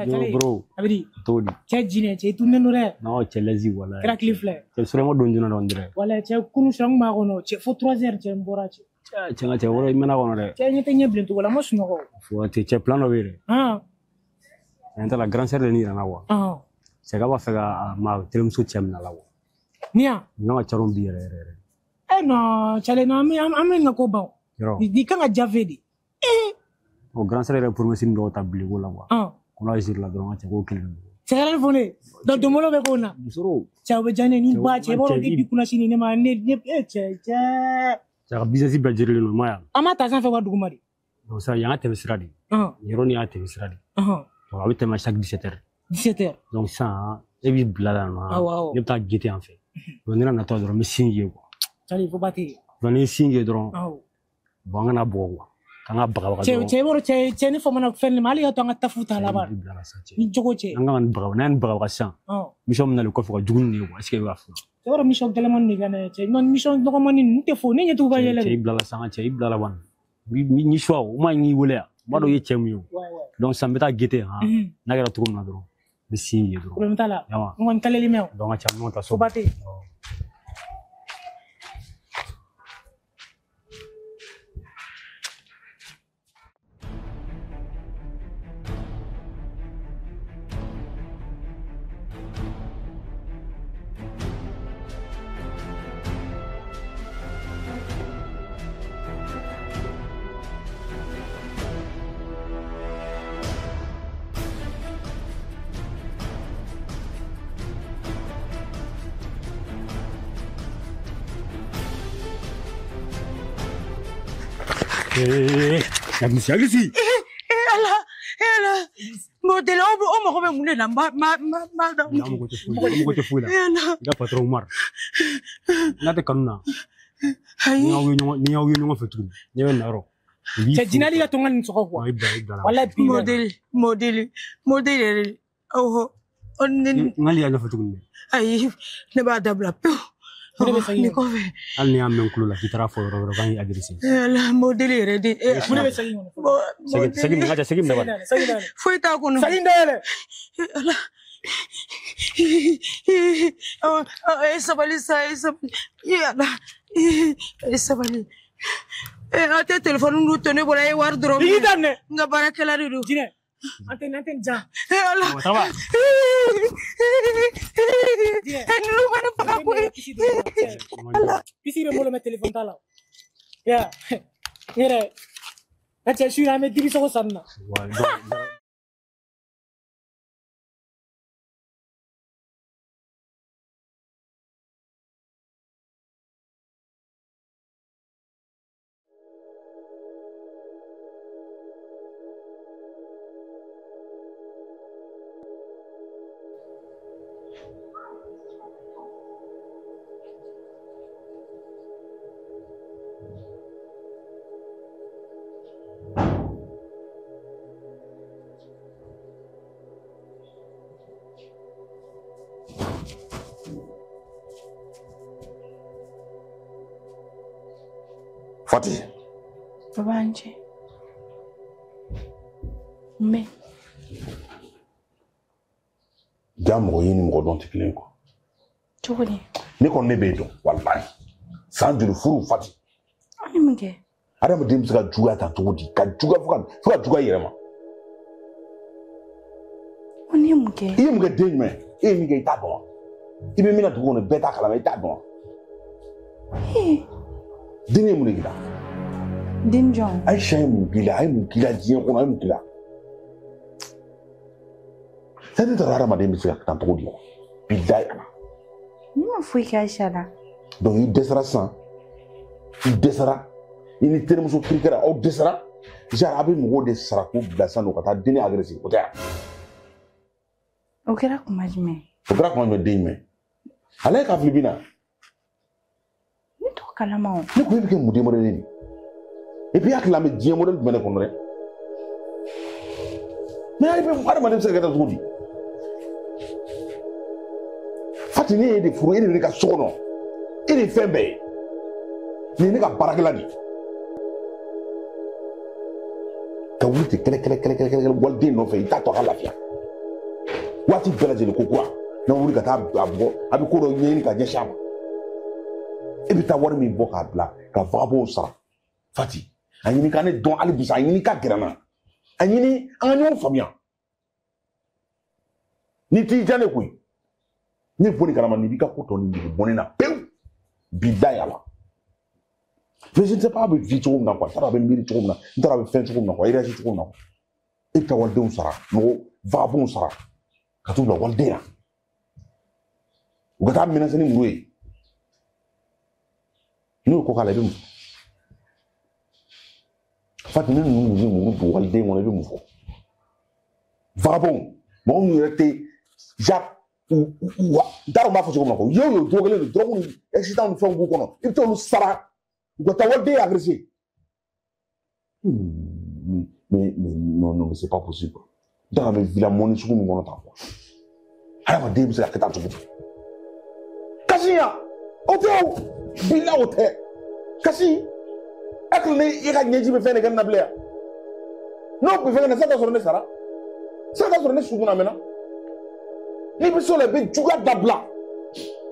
Yo bro, Abidi. Tony. Cɛ jinɛ cɛ i tunnen don dɛ. Non cɛ lazi wala. Kɛra tile fila. Cɛ sɔrɔ ma don joona dɔrɔn dɛ. Wala cɛ kunu sɔrɔ n b'a kɔnɔ cɛ fo 3 heures cɛ n bɔra cɛ. Cɛ n ka cɛ wɔrɔ i mɛnna kɔnɔ dɛ. Cɛ ɲɛ tɛ ɲɛ bilen cogo la n ma sunɔgɔ. Fo tɛ cɛ plan dɔ bɛ yen dɛ. Han. N ta la grand sœur de nin yira n na wa. Cɛ k'a b'a fɛ ka ma terimuso cɛ minɛ a la wa. Ni yan. N kan ka caron bi yɛrɛ yɛrɛ yɛrɛ. Eh non cɛ non an bɛ nin ka ko ban. Nin kan ka jafe de. O grand sœur yɛrɛ promesse dɔw ta bilenko la wa. Kɔnɔ ziri la dɔrɔn ka cɛ k'o kelen don. Cɛ yɛrɛ fɔ ne donc donbolo bɛ k'o na. Musoro. Cɛ o bɛ diya ne ni ba cɛ i b'a dɔn depuis kunasini ne ma ne cɛ cɛ. Cɛ ka business bɛɛ jirilen don i ma ye wa. An b'a ta sanfɛ wa duguma de. Donc sisan yan ka tɛmɛ sira de. Nin yɔrɔ nin y'a tɛmɛ sira de. Donc a bɛ tɛmɛ chaque 17 heures. 17 heures. Donc sisan e b'i bila yan nɔ. Awɔ. Ne bɛ taa guetter yan fɛ. Donc ne natɔ dɔrɔn n bɛ sin ye quoi. Cari fo ba tɛ yen. Donc ni ye sin ye dɔrɔn. Awɔ. Bon an kana bugɔ quoi. An ka bagabaga dɔrɔn. Cɛ i b'a dɔn cɛ ne famana fɛn de ma hali ka to an ka tafu ta laban. Ni jogo cɛ. An ka nin bagabaga n'an ye nin bagabaga sisan. Mission min nalen kɔfɛ ka jugu nin ye quoi est ce que i b'a fɔ. Cɛ b'a dɔn mission gɛlɛnmani de ka na ye cɛ non mission nɔgɔmani ninnu tɛ fo ne ɲɛ t'u ka yɛlɛ. Cɛ i bilala sisan cɛ i bilala bani. Ni choix o ma ɲi wele yan n b'a dɔn i ye cɛ mun ye o. Donc sisan n bɛ taa guetter han. N'a kɛra cogo min na dɔrɔn n bɛ sin ye dɔrɔn. Problème t'a la. N kɔni kaleli mɛn o. Donc an ka cɛ an bɛ ɲɔgɔn ta so. Fo ba tɛ yen. Agisi. Ala, ala. Modèle o mago bɛ mun de la n b'a dɔn. N mago tɛ foyi la. I ka patron Umar. N'a tɛ kanu na. Ayi. Ni y'aw ye ɲɔgɔn fɛ tuguni, ne bɛ na yɔrɔ. Cɛ jinɛ hali ka to n ka nin sɔgɔ quoi. I bila la. Walayi bi. Modèle yɛrɛ. Awɔ. N k'ale y'a ɲɛfɔ tuguni dɛ. Ayi, ne b'a dabila pewu. Ni kɔfɛ. Hali ni y'a mɛn tulo la k'i taara fɔ yɔrɔ wɛrɛ k'an y'i adressé. Ala modèle yɛrɛ de. Mun de bɛ segin kɔnɔ? Segin minɛ ka segin minɛ bani. Foyi t'a kɔnɔ. Segin dayɛlɛ. Ala. E sabali sa, e sabali. Ala. E sabali. A tɛ telefɔni dun to ne bolo, a ye wari dɔrɔn. I k'i daminɛ. N ka baarakɛla de don. Jinɛ. Antenne jan. Ala. Ça va. Ninnu ma ne faga koyi. Ala. Pisi bɛ n bolo mɛ téléphone t'a la. Ya. N yɛrɛ. N cɛ su in an bɛ dibi sogo san nin na. Fati. Baba nje. Mais. Ja mɔgɔ ye ni mɔgɔ dɔn tɛ kelen ye quoi. Cogo di? Ne kɔni ne b'e dɔn walahi. San joli furu Fati. An ye mun kɛ? Adamaden bɛ se ka juguya ta cogo di? Ka juguya fo ka juguya i yɛrɛ ma. Ko ne ye mun kɛ? I ye mun kɛ den jumɛn? E ye min kɛ i t'a dɔn wa? I bɛ min na dugu kɔnɔ bɛɛ t'a kalama i t'a dɔn wa? Den ye mun de k'i la? Den jɔn? Aïcha ye mun k'i la? A ye mun k'i la diɲɛ kɔnɔ? A ye mun k'i la? Sani t'a dɔn hadamaden bɛ se ka tan cogo di? Bilayi Ala. Ne ma foyi kɛ Aïcha la. Donc i dɛsɛra sisan, i dɛsɛra, i ni terimuso kirikara aw dɛsɛra, genre a bɛ mɔgɔw de sara k'u bila sisan nɔ ka taa denni agressé o tɛ wa? O kɛra kuma jumɛn? O kɛra kuma jumɛn den jumɛn? Ale ye ka fili bin na. Ne t'o kalama o. Ne ko e bɛ kɛ mun den modèle ye? Et puis hakili la an bɛ diɲɛ modèle jumɛn de kɔnɔ dɛ? Mais hadamaden bɛ se ka kɛ tan cogo di? Fati ne ye de furu, e de bɛ ne ka so kɔnɔ, e de ye fɛn bɛɛ ye. Nin ye ne ka baarakɛla de ye. Ka wuli ten kɛlɛ kɛlɛ kɛlɛ kɛlɛ kɛlɛ waliden nɔfɛ i t'a to a ka lafiya. Waati bɛɛ lajɛlen ko kura n'a wuli ka taa a bugɔ a bɛ ko dɔ ɲɛɲini ka ɲɛsin a ma. E bɛ taa wari min bɔ k'a bila ka vagabond sara. Fati a ɲini ka ne dɔn hali bi sa, a ɲini ka gɛrɛ n na, a ɲini an ka ɲɔgɔn faamuya. N'i t'i diya ne koyi, ne bɔ nin kalama nin b'i ka ko tɔ nin bɛ bɔ ne na pewu, bilayi Ala. Mais je ne sais pas a bɛ vi cogo min na quoi, n t'a dɔn a bɛ miiri cogo min na, n t'a dɔn a bɛ fɛn cogo min na quoi, réagir cogo min na quoi. E bɛ taa walidenw sara, mɔgɔ vagabondw sara ka t'u bila waliden na. U ka taa menacer ni muru ye. N'o ko k'a la i bɛ mun fɔ? Fati ne ninnu bɛ muru don waliden kɔnɔ i bɛ mun fɔ? Vagabond mɔgɔ minnu yɛrɛ tɛ ja u n t'a dɔn n b'a fɔ cogo min na quoi, u ye o ye drogue don, drogue ni excitant ni fɛnw b'u kɔnɔ, i bɛ t'olu sara u ka taa waliden agressé. Mais non non mais c'est pas possible quoi. N t'a dɔn an bɛ villa mɔni sugu min kɔnɔ tan quoi. Hadamaden bɛ se ka kɛ tan cogo di? Kasi yan o tɛ o, bilahi o tɛ. Kasi hakili ni e ka ɲɛji bɛ fɛn de kɛ ne na bilen yan. N'o tun bɛ fɛn kɛ ne na sisan t'a sɔrɔ ne sara, sisan t'a sɔrɔ ne su kunna a mɛnna. N'i bɛ se o la i bɛ juguya dabila,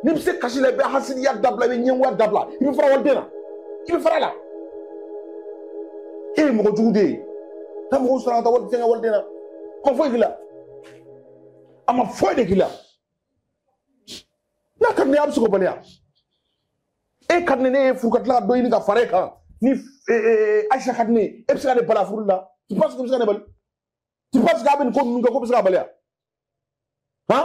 n'i bɛ se kasi la i bɛ hasidiya dabila, i bɛ ɲɛngoya dabila, i bɛ fara waliden na, i bɛ fara a la. E ye mɔgɔ jugu de ye, taa mɔgɔw sara ka taa fɛn kɛ waliden na, a ma foyi k'i la, a ma foyi de k'i la. N'a ka di ne ye a bɛ se k'o baliya. E ka di ne ye furu ka tila ka dɔ ɲini ka fara e kan ni Aïcha ka di ne ye, e bɛ se ka ne bali a furu la? Tu penses que bɛ se ka ne bali? Tu penses k'a bɛ nin ko ninnu kɛ ko bɛ se ka bali wa? Han?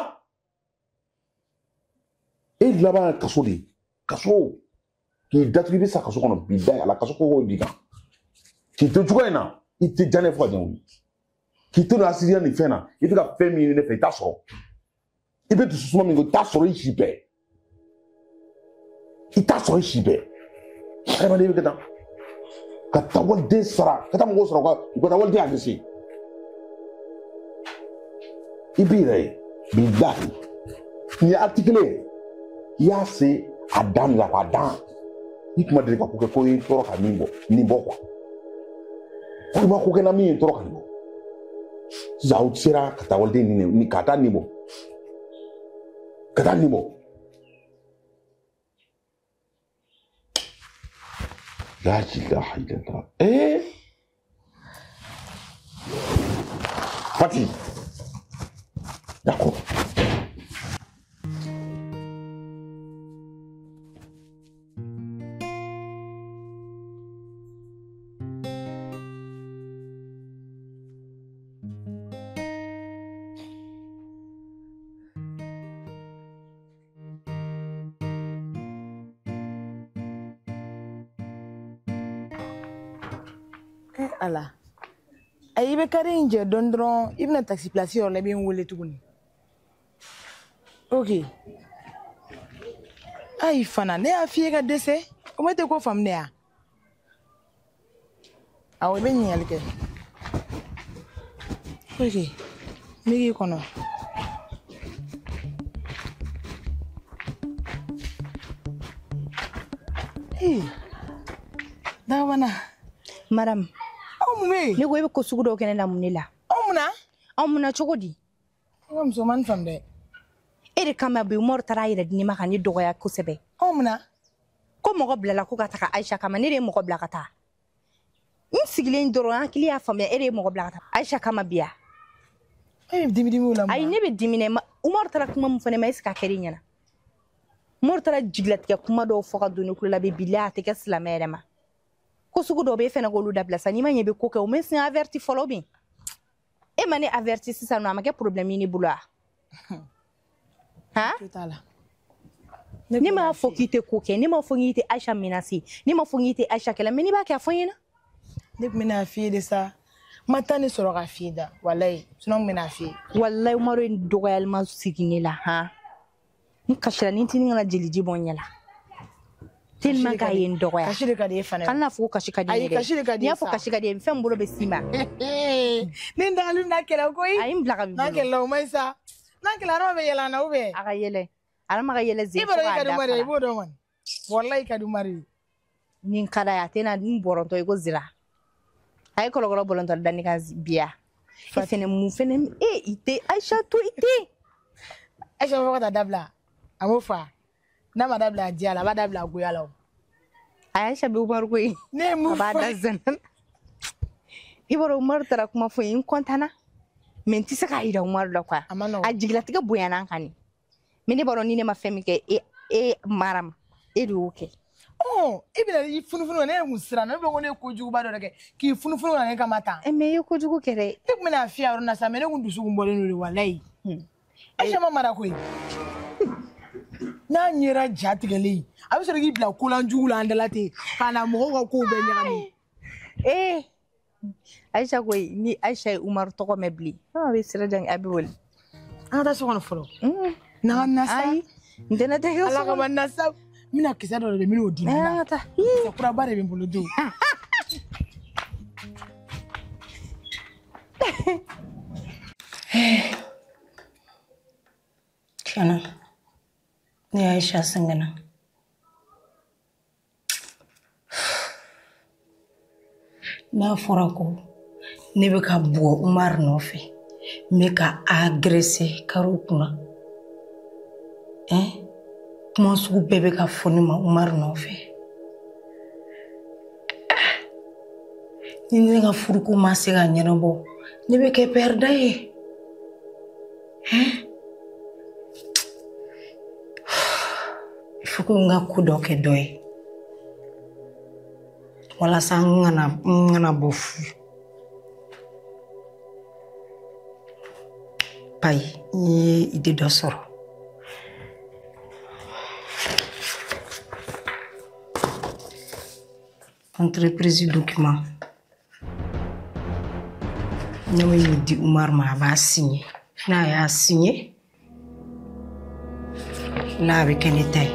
E laban ye kaso de ye, kaso k'i datugu i bɛ sa kaso kɔnɔ bilayi Ala, kaso ko b'i kan. K'i to juguya in na i tɛ diya ne ye fo ka diɲɛ wuli. K'i to nin hasidiya nin fɛn na i bɛ ka fɛn min ɲini ne fɛ i t'a sɔrɔ. I bɛ dusu suma min kɛ i t'a sɔrɔ i si bɛɛ. I t'a sɔrɔ i si bɛɛ. Adamaden bɛ kɛ tan. Ka taa waliden sara, ka taa mɔgɔw sara u ka taa waliden agressé. I b'i yɛrɛ ye bilahi. Nin ye article ye, i y'a se a dan de la quoi, a dan. I tun ma deli ka ko kɛ ko ye n tɔɔrɔ ka min bɔ, nin bɔ quoi. Ko i ma ko kɛ n na min ye n tɔɔrɔ ka nin bɔ. Sisan aw sera ka taa waliden nin ka taa nin bɔ. Ka taa nin bɔ. La ilaha illallah. Eh? Fati. D'accord. Ala ayi i bɛ kari in jɛ dɔɔni dɔrɔn i bɛna taxi place yɔrɔ la i bɛ n wele tuguni ok ayi fana ne y'a f'i ye ka dɛsɛ o ma tɛ ko faamu de ya awɔ i bɛ ɲininkali kɛ ok n bɛ k'i kɔnɔ. Ee Dagabana. Madame. Aw mun bɛ yen? Ne ko e bɛ ko sugu dɔw kɛ ne la mun de la? Aw mun na? Aw mun na cogo di? I ka muso ma nin faamu dɛ. E de kama bi Umaru taara a yɛrɛ di ne ma ka ne dɔgɔya kosɛbɛ. Aw mun na? Ko mɔgɔ bilala ko ka taga Ayisa kama, ne de ye mɔgɔ bila ka taa. N sigilen dɔrɔn hakili y'a faamuya e de ye mɔgɔ bila ka taa Ayisa kama bi ya. E bɛ dimi dimi o la mun na? Ayi ne bɛ dimi dɛ. Umaru taara kuma min fɔ ne ma est ce que a kɛra i ɲɛna? Umaru taara jigilatigɛ kuma dɔw fɔ ka don ne tulo la bi bilahi a tɛ kɛ silamɛ yɛrɛ ma. Ko sugu dɔw bɛ e fɛnɛ k'olu dabila sa n'i ma ɲɛ i bɛ ko kɛ o ma sin averti fɔlɔ bin e ma ne averti sisan nɔ a ma kɛ problème ye ne bolo wa han ne m'a fɔ k'i tɛ ko kɛ ne m'a fɔ k'i tɛ Ayisa menacer ne m'a fɔ k'i tɛ Ayisa kɛlɛ mais n'i b'a kɛ a fɔ n ɲɛna. Ne tun bɛna f'i ye de sa n ma taa ne sɔrɔ ka f'i ye da walayi sinon n tun bɛna f'i ye. Walayi Umaru ye dɔgɔyalima sigi ne la han n kasira ni n tɛ kana jeliji bɔ n ɲɛ la. Tellement k'a ye n dɔgɔya. Kasi de ka di e fana ye. Kana n'a fɔ ko kasi ka di ne dɛ. Ayi kasi de ka di e sa. N'i y'a fɔ kasi ka di e ye fɛn min bolo bɛ s'i ma. Ne n dagali bɛna kɛlɛ koyi. Ayi n bila ka b'i bolo. N'a kɛlɛla o ma ɲi sa. N'a kɛlɛla Adama bɛ yɛlɛ an na ou bien. A ka yɛlɛ. Adama ka yɛlɛ zen fo k'a dafa. I b'a dɔn e ka di Umaru ye i b'o dɔn kɔni. Walayi i ka di Umaru ye. Ni n ka d'a ye a tɛna n bɔrɔntɔ i ko zira. A ye kɔlɔkɔlɔ bɔlɔntɔ da ne kan biya. E fɛnɛ mun fɛnɛ e i tɛ Ayisa to i tɛ. Ayisa fɔ ka taa dabila a m'o fa. N'a ma dabila a diya la a b'a dabila a goya la o. Ayisa bɛ Umaru koyi. Ne ye mun fɔ? A b'a da zana. I b'a dɔn Umaru taara kuma fɔ n ye n kɔntanna mais n tɛ se k'a yira Umaru la quoi. A ma nɔgɔn. A jigilatigɛ bonyana an kan de. Mais ne b'a dɔn ni ne ma fɛn min kɛ e e Maram e de y'o kɛ. Ɔ e bɛna i funufunu ne yɛrɛ kun siranna ne bolo ko ne ye kojuguba dɔ de kɛ k'i funufunu ka na ne kama tan. Mais i ye kojugu kɛ dɛ. Ne tun bɛna f'i ye a yɔrɔ la sa mais ne kun dusu kun bɔlen don de walayi. Ayisa ma mara koyi. N'a ɲɛra ja tigɛlen a bɛ sɔrɔ k'i bila kolanjugu la an dala ten ka na mɔgɔw ka kow bɛɛ ɲagami. Ee Ayisa koyi ni Ayisa ye Umaru tɔgɔ mɛn bilen a bɛ sira jan a bɛ boli. An ka taa so kɔnɔ fɔlɔ. N'an ka na sa. Ayi n tɛna taa so kɔnɔ. Ala kama na sa n bɛna kisɛ dɔ de bɛ n bɛn'o d'i ma. An ka taa. Kisɛ kuraba de bɛ n bolo don. Tiɲɛna ne ye Ayisa sɛgɛnna. N'a fɔra ko ne bɛ ka bugɔ Umaru nɔfɛ n bɛ ka agressé kariw kunna kuma sugu bɛɛ bɛ ka fɔ ne ma Umaru nɔfɛ ni ne ka furuko ma se ka ɲɛnabɔ ne bɛ kɛ pɛrida ye. Il faut que n ka ko dɔ kɛ dɔ ye walasa n kana bɔ fu. Payi n ye idée dɔ sɔrɔ. Entreprise document ne bɛ nin di Umaru ma a b'a signé n'a y'a signé n'a bɛ kɛ ne ta ye.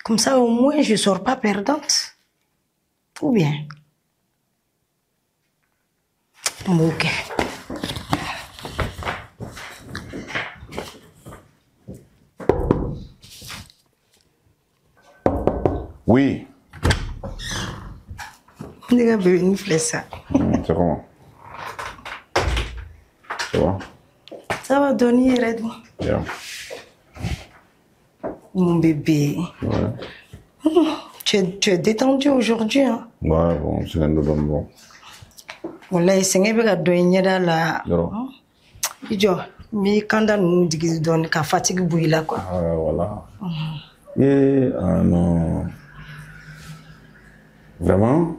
Comme ça, au moins, je ne sors pas perdante. Ou bien. Ok. Oui. Ça. C'est comment? Ça va? Ça va, Donny, Bien. Mon bébé. Ouais. Tu es détendu aujourd'hui, hein? Ouais, bon, c'est un peu bon. Wallahi, sɛgɛn bɛ ka dɔn i ɲɛda la. Yɔrɔ. I jɔ, n b'i kanda ninnu digi dɔɔni ka fatigue bɔ i la quoi. Ah, voilà. Eh, ah non. Vraiment?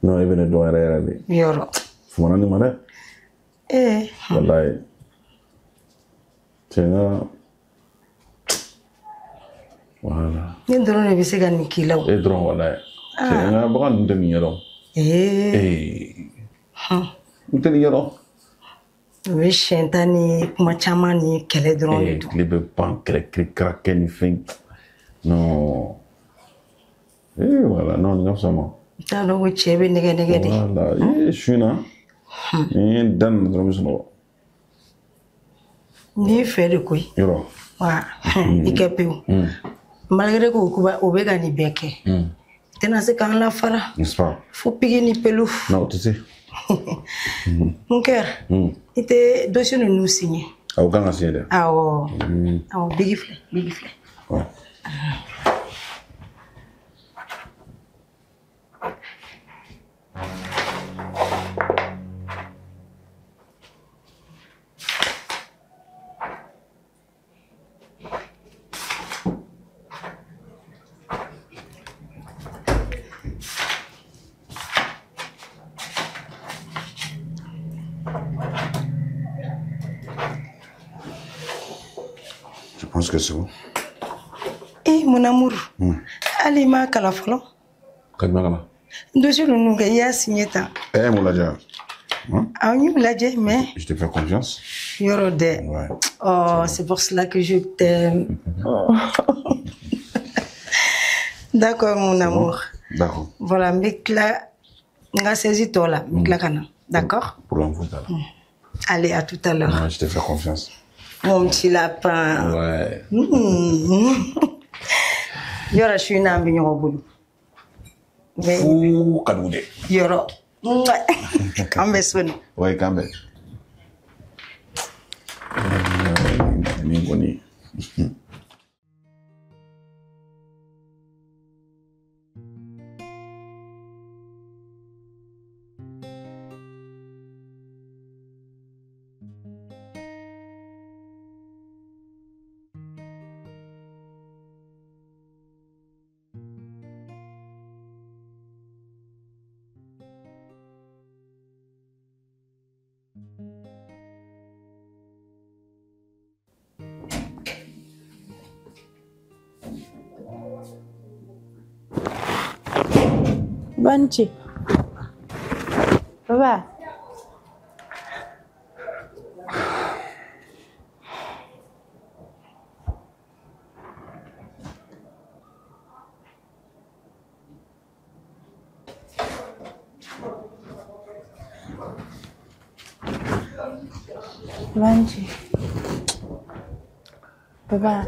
Non, i bɛ ne dɔn yɛrɛ yɛrɛ de. Yɔrɔ. Fumana nin ma dɛ. Eh. Wallahi. Tiɲɛ na. Voilà. Ne dɔrɔn de bɛ se ka nin k'i la o. E dɔrɔn wallahi. Tiɲɛ na bagan ninnu tɛ nin ɲɛdɔn. Ee. N tɛ nin ɲɛdɔn. U bɛ siɲɛ ta ni kuma caman ni kɛlɛ dɔrɔn de don. Tile bɛ ban kɛlɛ kirikara kɛ ni fɛn. Non. Eh voilà, non, nin ka fisa ma. N t'a dɔn ko cɛ bɛ nɛgɛ nɛgɛ de. Voilà, su in na. Ni n ye n da nin dɔrɔn n bɛ sunɔgɔ. N'i fɛ de koyi. Yɔrɔ. Wa i kɛ pewu. Malgré que o bɛ ka nin bɛɛ kɛ. Tɛna se k'an lafara. N'est-ce pas? Fo pigi ni pelu. Non, tu sais. Mon cœur, i tɛ dossier ninnu signé. Awɔ, kan ka signé dɛ. Awɔ. Awɔ, bigi filɛ, bigi filɛ. Ouais. Je pense que c'est bon. Eh, mon amour. Hali i m'a kalan fɔlɔ. Ka jumɛn kalan? Dossier ninnu kɛ i y'a signé tan. Eh, mun lajɛ? Awɔ, n y'u lajɛ mais. Je te fais confiance. Yɔrɔ dɛ. Ouais. Oh, c'est pour cela que je t'aime. Oh. D'accord, mon amour. Bon? D'accord. Voilà, n bɛ tila n ka saisie tɔ la, n bɛ tila ka na. D'accord? Problème foyi t'a la. Allez, à tout à l'heure. Non, je te fais confiance. Mon petit lapin. Ouais. Yɔrɔ su in na an bɛ ɲɔgɔn bolo. Fo ka dugu jɛ. Yɔrɔ. K'an bɛ soni. Ouais, k'an bɛn. Nin kɔni. Banci. Baba. Banci. Baba.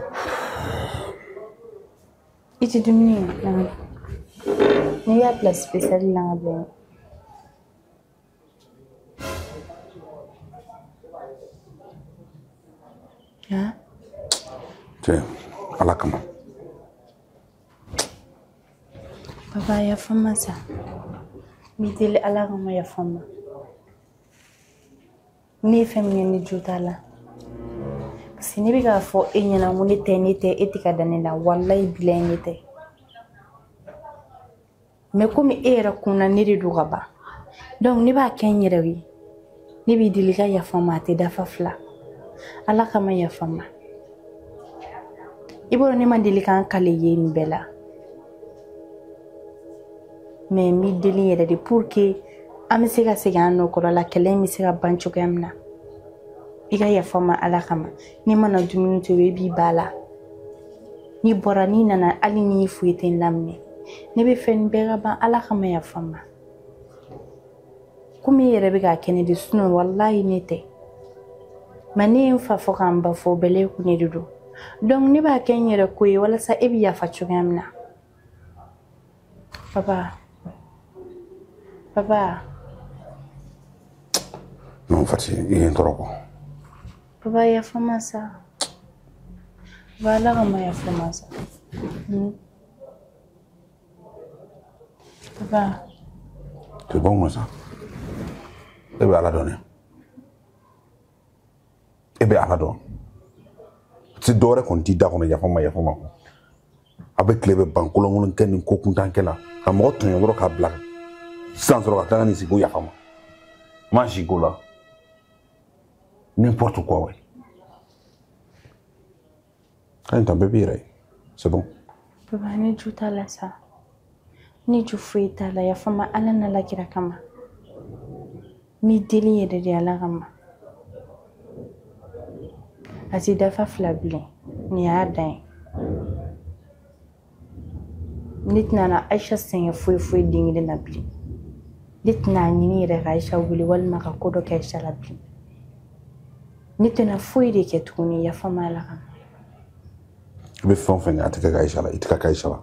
I tɛ dumuni kɛ na. N'i y'a bila spécial la ka bila. Han? Cɛ, Ala kama. Baba yafa n ma sa. N b'i deli Ala kama yafa n ma. Ne ye fɛn min kɛ ne jo t'a la. Parce que ne bɛ k'a fɔ e ɲɛna ko ne tɛ ne tɛ e tɛ ka da ne la walayi bilayi ne tɛ. Mais komi e yɛrɛ kunna ne de don ka ban. Donc ne b'a kɛ n yɛrɛ ye. Ne b'i deli ka yafa n ma a tɛ dafa fila. Ala kama yafa n ma. I b'a dɔn ne ma deli k'an kale ye nin bɛɛ la. Mais n b'i deli yɛrɛ de pour que an bɛ se ka segin an nɔ kɔrɔ la kɛlɛ in bɛ se ka ban cogoya min na. I ka yafa n ma Ala kama. N'i mana dumuni tobi i b'i ba la. N'i bɔra n'i nana hali n'i foyi tɛ n laminɛ. Ne bɛ fɛ nin bɛɛ ka ban Ala kama yafa n ma. Komi e yɛrɛ bɛ k'a kɛ ne de sinon walayi ne tɛ. Mais ne ye n fa fɔ k'an ba fɔ o bɛɛ la e ko ne de don. Donc ne b'a kɛ n yɛrɛ ko ye walasa e bɛ yafa cogoya min na. Papa. Papa. Non, Fati, i ye n tɔɔrɔ quoi. Papa yafa n ma sa. Papa Ala kama yafa n ma sa. Papa. C'est bon ça. E bɛ Ala dɔn dɛ. E bɛ Ala dɔn. Ti dɔwɛrɛ kɔni t'i da kɔnɔ yafa ma yafa ma. A bɛ tile bɛ ban kolonkolon kɛ ni ko kuntan kɛ la ka mɔgɔ tɔɲɔ dɔrɔn k'a bila sisan sɔrɔ ka tila ka n'i sigi ko yafa ma. Ma si ko la. N'importe quoi ouais. Ka ɲi tan bɛɛ b'i yɛrɛ ye. C'est bon. Papa ne ju t'a la sa. Ne ju foyi t'a la yafa ma Ala n'a kira kama. N b'i deli yɛrɛ de Ala kama. A ti dafa fila bilen. Nin y'a dan ye. Ne tɛna na Aisha sɛgɛn foyi foyi den kelen na bilen. Ne tɛna a ɲini yɛrɛ ka Aisha wele walima ka ko dɔ kɛ Aisha la bilen. Ne tɛna foyi de kɛ tuguni yafa ma Ala kama. I bɛ fɛn o fɛn kɛ a tɛ kɛ Aisha la, i tɛ ka kɛ Aisha la.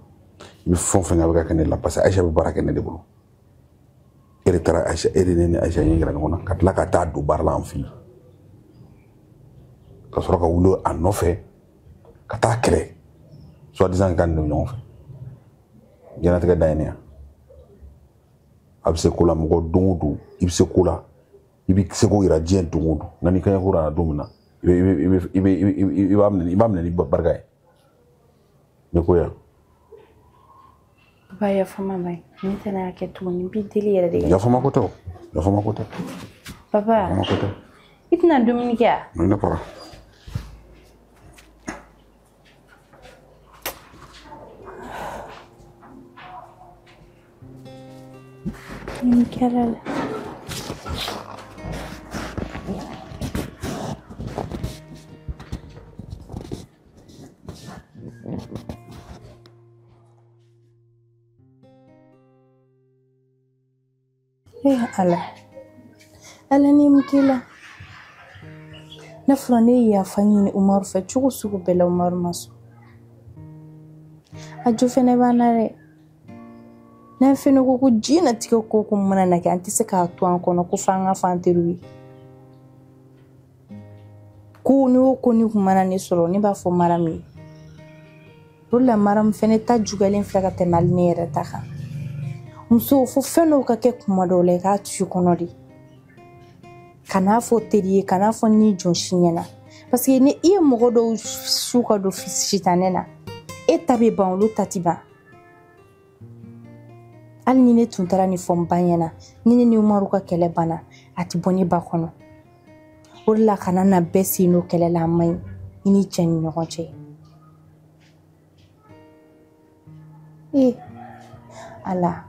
I bɛ fɛn o fɛn kɛ a bɛ ka kɛ ne la parce que Aisha bɛ baara kɛ ne de bolo. E de taara Aisha, e de ne ni Aisha ɲɛ yira ɲɔgɔn na ka tila ka taa don baara la an fɛ yen. Ka sɔrɔ ka wuli a nɔfɛ ka taa kɛlɛ soi-disant k'an de bɛ ɲɔgɔn fɛ. Diɲɛlatigɛ dan ye ne ya. A bɛ se ko la mɔgɔ don o don i bɛ se ko la i bɛ se ko yira diɲɛ don o don nka n'i kaɲɛ ko nana don min na i b'a minɛ ni barika ye. Ne ko yan. Papa yafa ma ba ye. Ne tɛna kɛ tuguni n b'i deli yɛrɛ de. Yafa ma ko tɛ o. Yafa ma ko tɛ. Papa. Yafa ma ko tɛ. I tɛna dumuni kɛ wa? Ne kɔrɔ. Nin kɛra la. Ala. Ala ni mun k'i la? Ne fɔra ne ye yafa ɲini Umaru fɛ cogo sugu bɛɛ la Umaru ma sɔn. A jo fɛnɛ b'an na dɛ. N'an fɛnɛ ko ko diɲɛnatigɛ ko ko mana na kɛ an tɛ se k'a to an kɔnɔ ko f'an ka fɔ an teriw ye. Ko ni o ko ni kun mana ne sɔrɔ ne b'a fɔ Maramu ye. O de la Maramu fɛnɛ ta juguyalen filɛ ka tɛmɛ hali ne yɛrɛ ta kan. Muso fo fɛn dɔw ka kɛ kuma dɔw la i k'a to i kɔnɔ de. Kan'a fɔ teri ye, kan'a fɔ ni jɔn si ɲɛna. Parce que ni i ye mɔgɔ dɔw su ka don sitanɛ na, e ta bɛ ban olu ta ti ban. Hali ni ne tun taara nin fɔ n ba ɲɛna, ni ne ni Umaru ka kɛlɛ banna, a ti bɔ ne ba kɔnɔ. O de la kana na bɛɛ sen don kɛlɛ la a man ɲi i ni cɛ ni ɲɔgɔn cɛ. Ee Ala.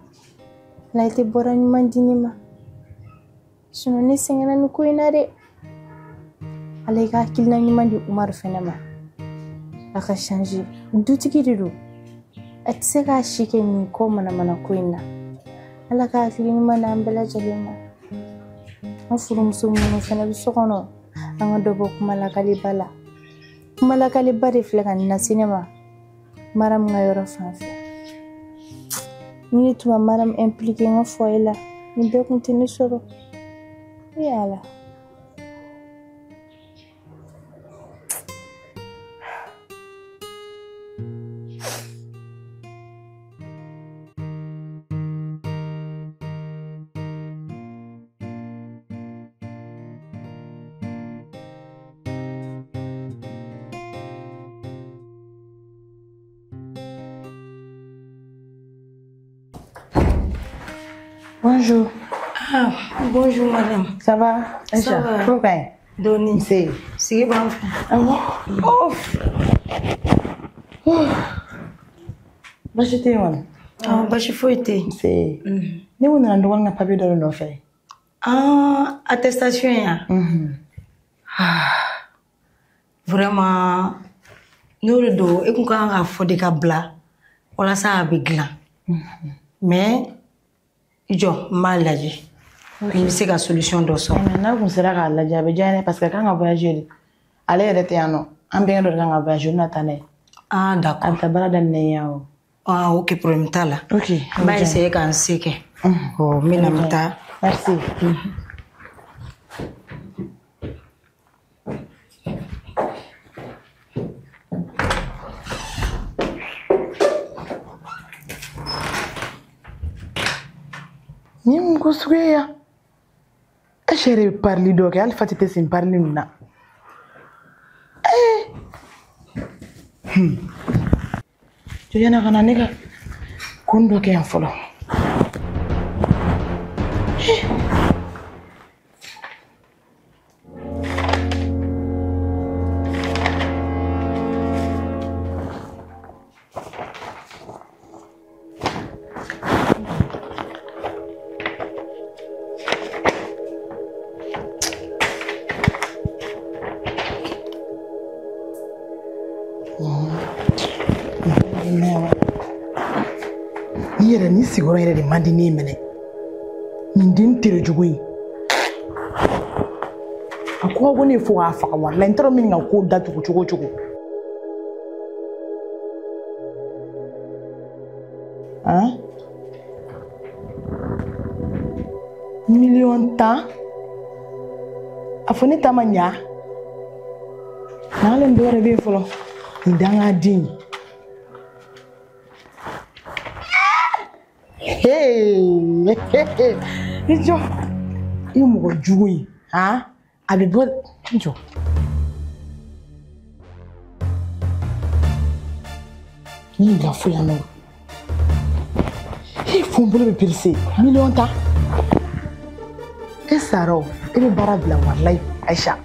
Ala i tɛ bɔra ɲuman di ne ma. Sinon ne sɛgɛnna nin ko in na dɛ. Ala i ka hakilina ɲuman di Umaru fɛnɛ ma. A ka changer. Dutigi de don. A tɛ se k'a si kɛ nin ko manamana ko in na. Ala ka hakili ɲuman d'an bɛɛ lajɛlen ma. An furumuso minnu fɛnɛ bɛ so kɔnɔ, an ka dɔ bɔ kuma lakaliba la. Kuma lakaliba de filɛ ka nin lase ne ma. Maramu ka yɔrɔ fan fɛ. Ni ne tun ma Maramu impliqué n ka foyer la, nin bɛɛ kun tɛ ne sɔrɔ. E Ala. Bonjour. Ah, bonjour madame. Ça va? Ça va. Pourquoi? Doni. C'est. Sigi b'an fɛ. Ah bon? Oh. Oh. Baasi tɛ yen kɔni? Ah, baasi foyi tɛ yen. C'est. Ne ko nana n dɔgɔnin ka papier dɔ de nɔfɛ. Ah, attestation ya. Ah, vraiment, n'o de don, e kun kan k'a fɔ de ka bila walasa a bɛ dilan. Mais i jɔ n b'a lajɛ. Ni bɛ se ka solution dɔ sɔrɔ. Mais n'a kun sera k'a lajɛ a bɛ diya n ye parce que a kan ka voyager de. Ale yɛrɛ tɛ yan nɔ. An bɛnkɛ dɔ de kan ka voyager o bɛna taa n'a ye. Ah, d'accord. A bɛ taa baara daminɛ yan o. Ah, ok, problème t'a la. Ok. N b'a essayer k'an se kɛ. Ɔ, n bɛna n bɛ taa. Merci. Nin ye mun ko sugu ye yan? Aïcha yɛrɛ bɛ parili dɔ kɛ, hali Fati tɛ sen parili ninnu na. Jɔ yan'a ka na ne ka kun dɔ kɛ yan fɔlɔ. Ni yɛrɛ ni sigiyɔrɔ yɛrɛ de man di ne ye minɛ. Nin den tere jugu in. A ko ko ne ye fo k'a faga walayi n t'a dɔn min ka ko datugu cogo o cogo. Han? 10,000,000 a fɔ ne ta ma ɲa. N'ale dɔ wɛrɛ bɛ yen fɔlɔ. Nin dangaden in. I jɔ i mɔgɔ jugu in han a bɛ bɔ i jɔ. N ye bila fo yan nɔ. E fo n bolo bɛ perese 10,000,000. E sara o e bɛ baara bila walayi Aïcha.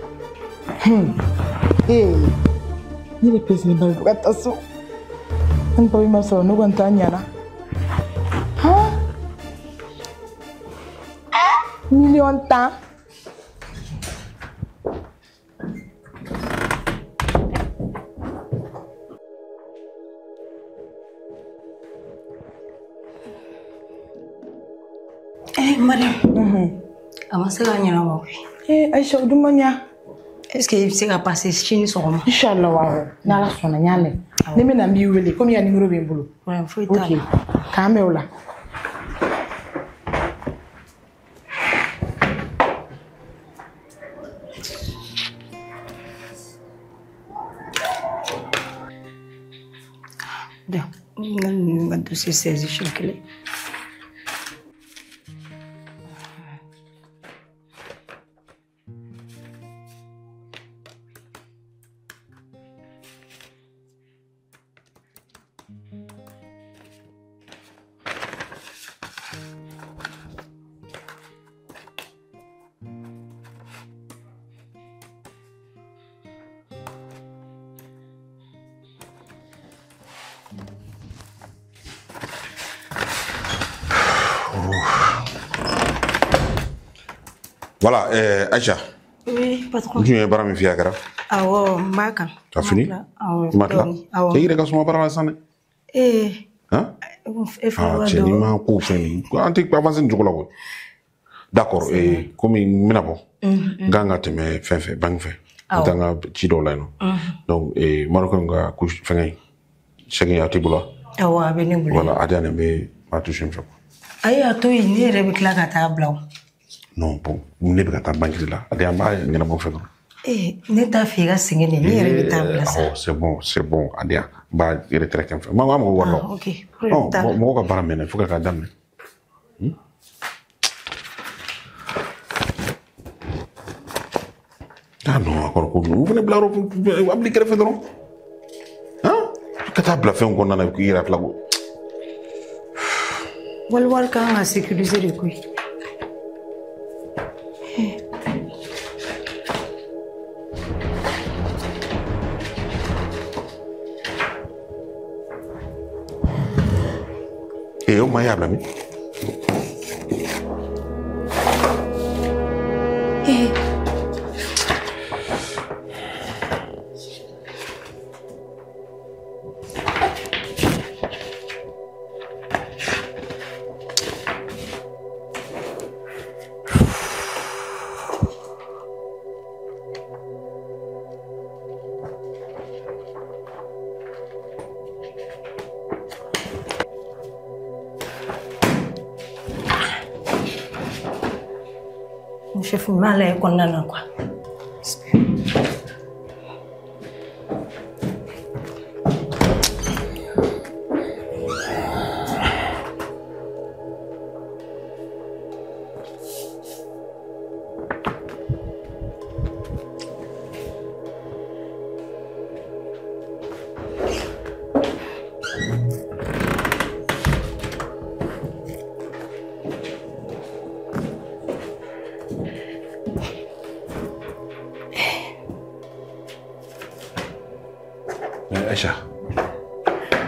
Ee ne de perese ba bɛ ka taa so. N papi ma sɔrɔ ne kɔni ta ɲɛna. 10,000,000. Eh, Mariam. A ma se ka ɲɛnabɔ koyi. Eh, Aïcha, o dun ma ɲa. Est-ce que i bɛ se ka passer sini sɔgɔma? Inchallah awɔ. N'Ala sɔnna n y'a mɛn. Ne bɛ na n b'i wele komi i ka numéro bɛ n bolo. Problème foyi t'a la. Ok, k'an bɛn o la. Bien, n ka dossier saisi siɲɛ kelen. Voilà, Aïcha. Oui, patron. Tu es bara min fiya kɛra? Awɔ, n b'a kan. Ka fini? Awɔ. I ma tila? Awɔ. Cɛ i yɛrɛ ka suma baara la sisan dɛ. Ee. Han? E fana b'a Cɛ n'i dɔn. ma ko fɛn nin, an tɛ avancer nin cogo la koyi. D'accord, komi n bɛna bɔ. N kan ka tɛmɛ fɛn fɛ, banque fɛ. N taa n ka ci dɔw la yen nɔ. Donc, Marocain ka couche fɛngɛ in, chèque in a t'i bolo wa? Awɔ, a bɛ ne bolo. Voilà, a di yan n bɛ a toucher n fɛ. Ayi, a to yen, ne yɛrɛ bɛ tila ka taa bila o. Non, bon, ne bɛ ka taa banque de la. A di yan n b'a ɲɛnabɔ fɛ dɔrɔn. Ee, ne t'a fɛ i ka sɛgɛn de, ne yɛrɛ bɛ taa bila sa. Awɔ, c'est bon, c'est bon, a di yan. N b'a retrait kɛ n fɛ. N b'a mɔgɔ wari la. Ah, ok, problème t'a la. Mɔgɔw ka baara mɛnna, il faut que k'a daminɛ. Ah non, a kɔrɔ ko o fana bila yɔrɔ a bil'i kɛrɛfɛ dɔrɔn. Han? Ka taa bila fɛnw kɔnɔna na k'i yɛrɛ tila ko. Wali wari kan ka sécuriser de koyi. Eh, o ma y'a bila min? Eh. Chef m'a lajɛ kɔnɔna na quoi.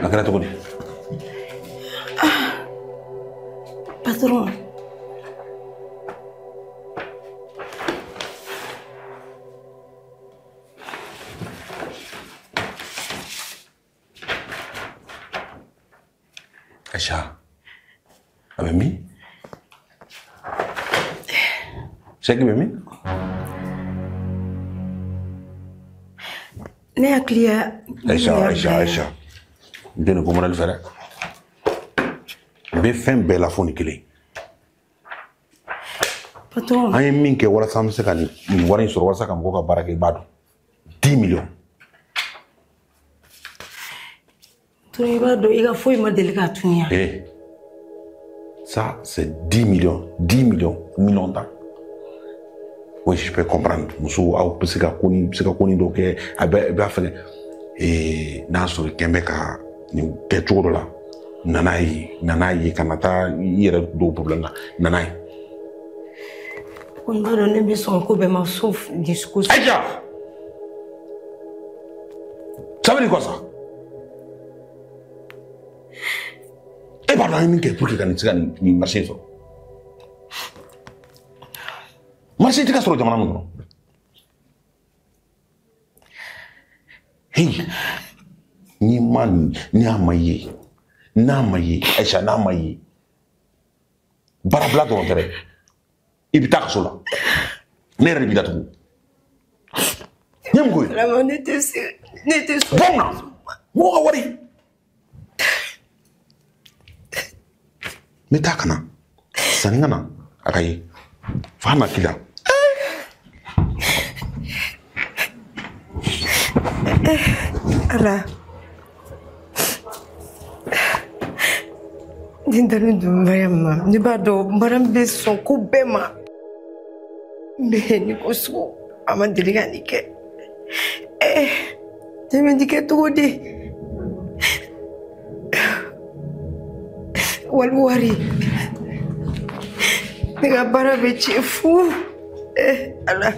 A kɛra cogo di? Ah, patron. Aïcha, a bɛ min? Chèque bɛ min? Ne hakili y'a. Aïcha, Aïcha, Aïcha. N tɛ nin ko modèle fɛ dɛ. N bɛ fɛn bɛɛ la fo nin kelen. Patron. An ye min kɛ walasa an bɛ se ka nin wari in sɔrɔ walasa ka mɔgɔw ka baara kɛ i b'a dɔn. 10 millions. Patron, i b'a dɔn i ka foyi ma deli k'a tun yan. Eh, ça c'est 10 millions, 10 millions, millions tan. Oui, je peux comprendre. Muso aw bɛ se ka ko ni bɛ se ka ko ni dɔ kɛ a bɛ i b'a fɛngɛ. Ee n'a sɔrɔ i kɛn bɛ ka nin kɛ cogo dɔ la, nana ye ka na taa i yɛrɛ don problème na, nana ye. Ko n b'a dɔn ne bɛ sɔn ko bɛɛ ma sauf discours. Aïcha! Ça veut dire quoi ça? E b'a dɔn an ye min kɛ pour que ka nin se ka nin marché in sɔrɔ. Marché tɛ ka sɔrɔ jamana min kɔnɔ. Hey, ni ma ni a ma ye, n'a ma ye, Aïcha n'a ma ye, baarabila dɔrɔn tɛ dɛ. I bɛ taa kaso la. Ne yɛrɛ de b'i datugu. N ye mun k'o ye? Vraiment, ne tɛ se, ne tɛ sɔn. Bɔ n na, mɔgɔ ka wari. N bɛ taa ka na, sanni ka na, a ka ye. Fa na k'i la. Ala. Ne dalen don Mariam ma. Ne b'a dɔn Mariam bɛ sɔn ko bɛɛ ma. Mais ni ko sugu a ma deli ka nin kɛ. Ne bɛ nin kɛ cogo di? Wali wari. Ne ka baara bɛ tiɲɛ fu. Ala.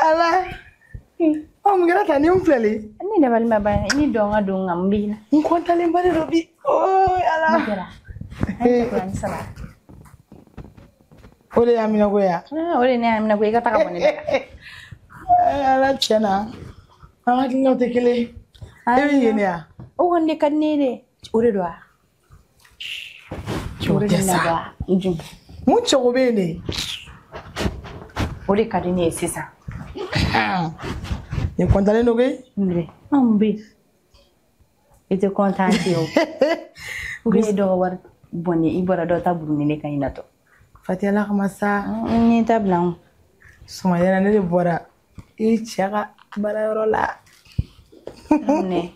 Ala. Ɔ mun kɛra tan ni n filɛli? Ne dabali ma ban i ni dɔn ka don nka n bɛ na. N kɔntalenba de don bi. Oh Ala. Mun kɛra? An ye kuranɛ saba. O de y'a minɛ ko ya. O de ne y'a minɛ ko i ka taga bɔ ne da la. Ala tiɲɛ na. An hakilinaw tɛ kelen ye. E bɛ yen de ya? O kɔni de ka di ne ye dɛ. O de don wa? Cɛw tɛ sa. Mun cɛko bɛ yen de? O de ka di ne ye sisan. Ni kɔntalen don koyi. Mun anw bɛ yen. I tɛ kɔntan tɛ o. Ou bien e dɔ ka wari bɔn i bɔra dɔ ta buruni ne kan i natɔ. Fati Ala kama sa. N ta bila n. Sɔgɔmada in na ne de bɔra i cɛ ka baarayɔrɔ la. Ne.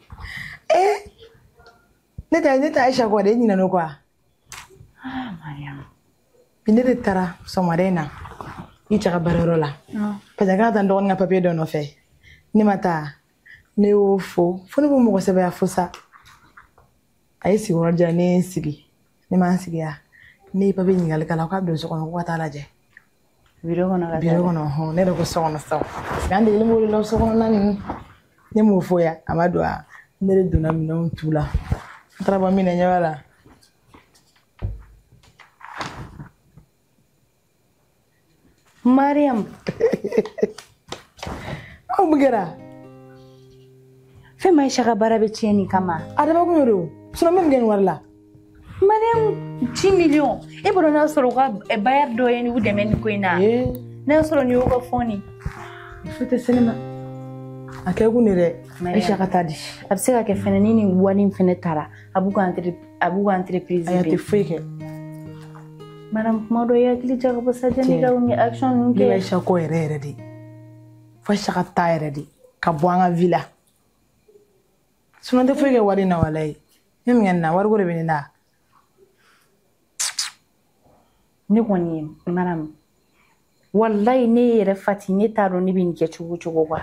Ne ta Aïcha kɔ de, e ɲinɛna o kɔ wa? Ah Mariam. Bi ne de taara sɔgɔmada in na i cɛ ka baarayɔrɔ la. Parce que kan ka taa n dɔgɔnin ka papiye dɔ nɔfɛ. Ne ma taa, ne y'o fo fo ne b'o mɔgɔ sɛbɛya fo sa. A ye sigiyɔrɔ di yan, ne ye n sigi. Ne ma n sigi ya. Ne ye papiye ɲininkali k'a la k'a don so kɔnɔ ko ka taa lajɛ. Biro kɔnɔ ka taa. Biro kɔnɔ hɔn, ne yɛrɛ ko so kɔnɔ sa. Parce que an degelen b'o de la so kɔnɔna ninnu. Ne m'o fɔ ya, a ma don wa. Ne de donna minɛnw tu la. N taara bɔ min na ɲɛ b'a la. Mariam. Aw mun kɛra? Fɛn ma Aïcha ka baara bɛ tiɲɛ nin kama. A dabɔ kun y'o de o. Sinon n bɛ mun kɛ nin wari la? Mariam, 10 millions. E bolo n'a sɔrɔ u ka bailleur dɔ ye u dɛmɛ nin ko in na. N'a y'a sɔrɔ nin y'u ka fɔn nin. Foyi tɛ se ne ma. A kɛ kun de dɛ. Aïcha ka taa di. A bɛ se ka kɛ fɛnɛ ni nin wari in fɛnɛ taara a b'u ka A b'u ka entreprise Ayi, a tɛ foyi kɛ. Madame, kuma dɔ i hakili jagabɔ sa janni ka ni action ninnu Ne bɛ kɛ. Aïcha kɔ yɛrɛ yɛrɛ de. Fo Aïcha ka taa yɛrɛ de. Ka bɔ an ka vie la. Sinon n tɛ foyi kɛ wari in na walayi. Ne min kɛ nin na, wariko de bɛ ne na. Ne kɔni ye madame, walayi ne yɛrɛ Fati, ne t'a dɔn ne bɛ nin kɛ cogo o cogo quoi.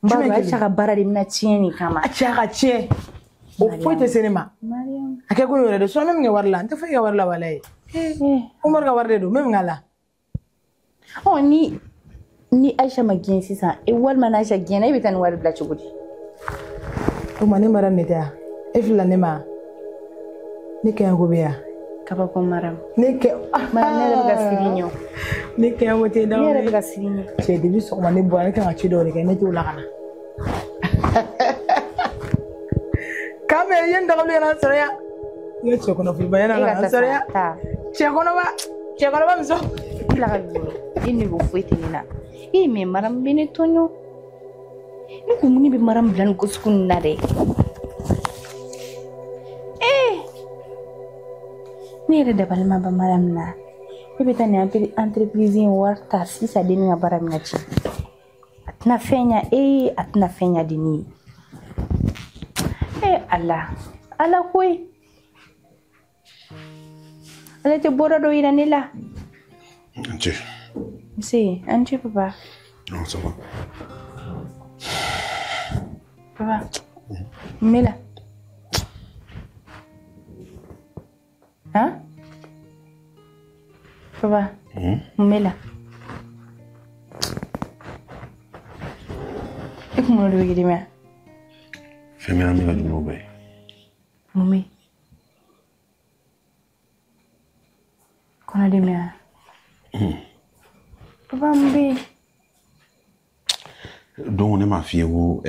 N b'a dɔn Aïcha ka baara de bɛna tiɲɛ nin kama. A cɛ a ka tiɲɛ. O foyi tɛ se ne ma. Mariam. A kɛ ko yɛrɛ de. Sinon n bɛ min kɛ wari la, n tɛ foyi kɛ wari la walayi. Umaru ka wari de don, n bɛ min k'a la. Ɔ ni Aïcha ma gɛn sisan, e walima n'Aïcha gɛnna, e bɛ taa nin wari bila cogo di? O ma ne mara nin tɛ yan. E filila ne ma. Ne kɛɲɛ ko bɛ yan. Kabako Mariam. Ne kɛ. Mariam, ne yɛrɛ bɛ ka siran ɲɛ o. Ne kɛɲɛ ko tɛ Ne yɛrɛ bɛ ka siran ɲɛ. Cɛ depuis sɔgɔma ne bɔra, ne kan ka ci dɔw de kɛ, ne t'o la ka na. K'an bɛn i ye nin dagabili ka na n sɔrɔ yan. I ka cɛ kɔnɔ filiba yan'a E ka ka na n taa sɔrɔ yan. sa, taa. Cɛkɔrɔba, cɛkɔrɔba muso. Bila ka bolo. E niveau foyi tɛ ne na. E mais Mariam bɛ ne tɔɲɔ. Ne ko mun de bɛ Mariam bila nin ko sugu ninnu na dɛ? Ee! Ne yɛrɛ dabali ma ban Mariam na. E bɛ taa nin entreprise in wari ta sisan denni ka baara bɛna tiɲɛ. A tɛna fɛn ɲa e ye, a tɛna fɛn ɲa denni ye. Ee Ala, Ala koyi. Ala tɛ bɔda dɔ yira ne la. Nce. Nse, an ce papa. Non, ça va. Papa, mun bɛ la? Han? Papa, mun bɛ la? E kunkolo de bɛ k'i dimi wa? Fɛn bɛ na min ka jugu n'o bɛɛ ye. Mun bɛ yen? Kɔnɔdimi wa? Papa, mun bɛ yen? Donc ne m'a f'i ye ko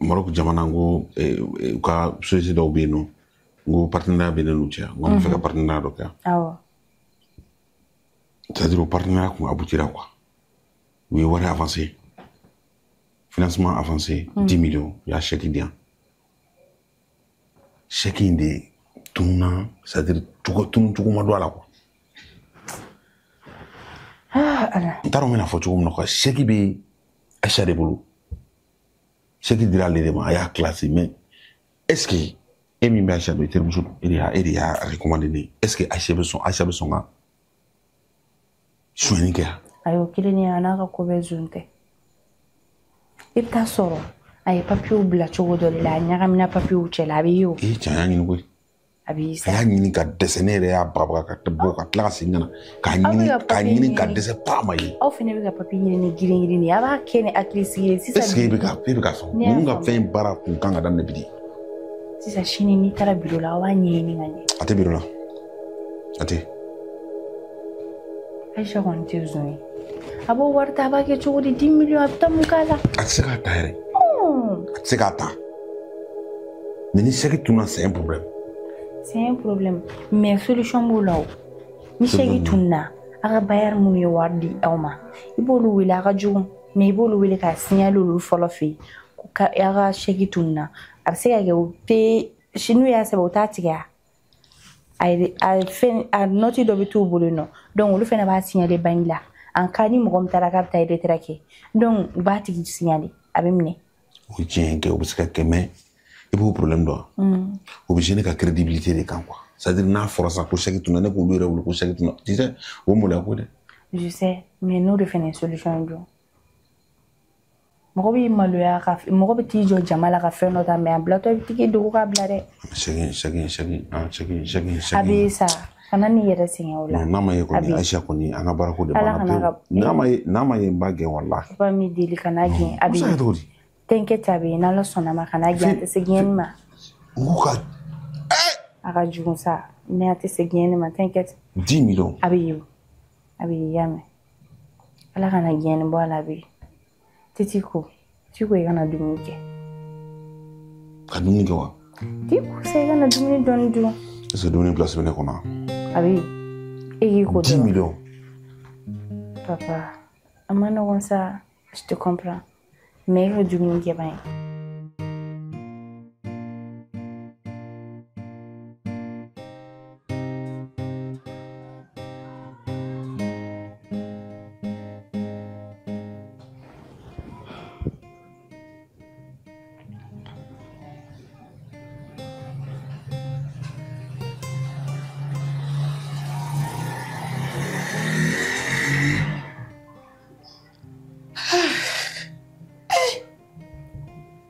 Maroc jamana ko u ka société dɔw bɛ yen nɔ, n ko partenariat bɛ ne n'u cɛ, n ko an bɛ fɛ ka partenariat dɔ kɛ. Awɔ. C'est à dire o partenariat kun aboutira quoi. U ye wari avancé, financement avancé, 10 millions, u y'a chèque di yan. Chèque in de tununa, c'est à dire cogo tunu cogo ma don a la quoi. Ah, Ala. N t'a dɔn n bɛna fɔ cogo min na quoi, chèque bɛ Aïcha de bolo. Chèque dira ale de ma, a y'a classé, mais est-ce que e min bɛ Aïcha dɔn, i terimuso don, e de y'a recommandé ne ye, est-ce que Aïcha bɛ sɔn ka sonyani kɛ yan? Ayi, o kelen ye a n'a ka ko bɛɛ zon tɛ. I bɛ taa sɔrɔ a ye papiyew bila cogo dɔ de la, a ɲagamina papiyew cɛ la, a bɛ ye o. Ee cɛ, a y'a ɲini koyi. A bɛ ye sa. A y'a ɲini ka dɛsɛ, ne yɛrɛ y'a bagabaga ka bɔ ka tila ka segin ka na k'a Aw bɛ ɲini ka k'a papiye ɲini ka ɲini. dɛsɛ pa ma ye. Aw fana bɛ ka papiye ɲini ni girin girin de ye, a b'a kɛ ni hakili sigi ye sisan. Est-ce que e bɛ ka faamu Ne y'a ninnu ka faamu. fɛn baara kun kan ka daminɛ bi de. Sisan sini n'i taara biro la, aw b'a ɲɛɲini ka ɲɛ. A tɛ biro la, a tɛ. Aïcha kɔni tɛ zon ye. A b'o wari ta, a b'a kɛ cogo di? 10 millions, a bɛ taa mun k'a la? A tɛ se k'a ta yɛrɛ. A tɛ se k'a ta. Mais ni chèque tununa, c'est un problème. C'est un problème. Mais solution b'o la o. Ni chèque tununa, a ka bailleur minnu ye wari di aw ma, i b'olu wele, a ka jugu, mais i b'olu wele k'a signaler olu fɔlɔ fɛ yen ko a ka chèque tununa. A bɛ se ka kɛ u tɛ, n'u y'a sɛbɛn u t'a tigɛ a. A fɛn a note dɔ bɛ t'u bolo yen nɔ, donc olu fana b'a signaler banque la en cas ni mɔgɔ min taara k'a bɛ taa retrait kɛ, donc u b'a tigi signaler, a bɛ minɛ. O ye tiɲɛ kɛ, o bɛ se ka kɛ, mais i b'o problème dɔn wa? O bɛ gêner ka crédibilité de kan quoi. C'est à dire n'a fɔra sa ko chèque tununa, ne k'olu yɛrɛ wele ko chèque tununa, tu sais, o maloya ko dɛ. Je sais, mais n'o de fana ye solution ye jɔ. Mɔgɔ b'i maloya ka mɔgɔ bɛ t'i jɔ jama la ka fɛn dɔ ta, mais a bilatɔ i bɛ t'i dogo k'a bila dɛ. Chèque chèque chèque ah chèque chèque A bɛ chèque. sa, kana n'i yɛrɛ sɛgɛn o la. Non, n'a ma ye A kɔni, bɛ Aïcha kɔni, an ka baarako de Ala banna kana pewu. ka N'a ma ye n b'a gɛn walahi. Papa m'i deli kana gɛn, a O bɛ se ka bɛ kɛ cogo di? T'inquiète, a bɛ yen, n'Ala sɔnna ma kana gɛn, a tɛ se gɛnni ma. N k'u ka A ka jugu sa, mais a tɛ se gɛnni ma, t'inquiète. 10 millions. A bɛ yen o, a bɛ yen, i y'a mɛn. Ala kana gɛnni bɔ a la, a bɛ yen. Tɛ ko, t'i ko i kana dumuni kɛ. Ka dumuni kɛ wa? T'i ko sa i kana dumuni dɔɔni dun. Est-ce que dumuni place bɛ ne kɔnɔ? A bɛ yen. E k'i ko 10 dɔrɔn. millions. Papa, a ma nɔgɔn sa, je te comprends. Mais e ka dumuni kɛ ban ye.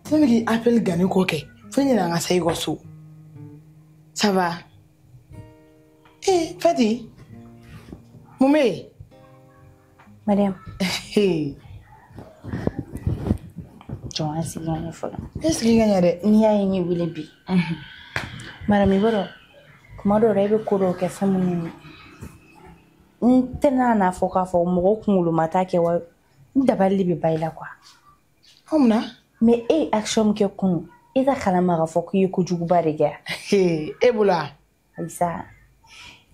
Fɛn bɛ k'i appel gani kɔ kɛ fo n yɛrɛ an ka sa i ka so. Ça va? Eh, Fati, mun bɛ yen? Mariam. Jɔ an sigi ka ɲɛ fɔlɔ. E sigi ka ɲɛ dɛ. N'i y'a ye n y'i wele bi. Mariam, i b'a dɔn kuma dɔw la e bɛ ko dɔw kɛ fɛn minnu ye. N tɛna n'a fɔ k'a fɔ mɔgɔ kunkolo ma t'a kɛ wa n dabali de bɛ ba i la quoi. Mun na? Mais e ye action min kɛ kunun, e t'a kalama k'a fɔ k'i ye kojuguba de kɛ. E bolo wa? Ayisa,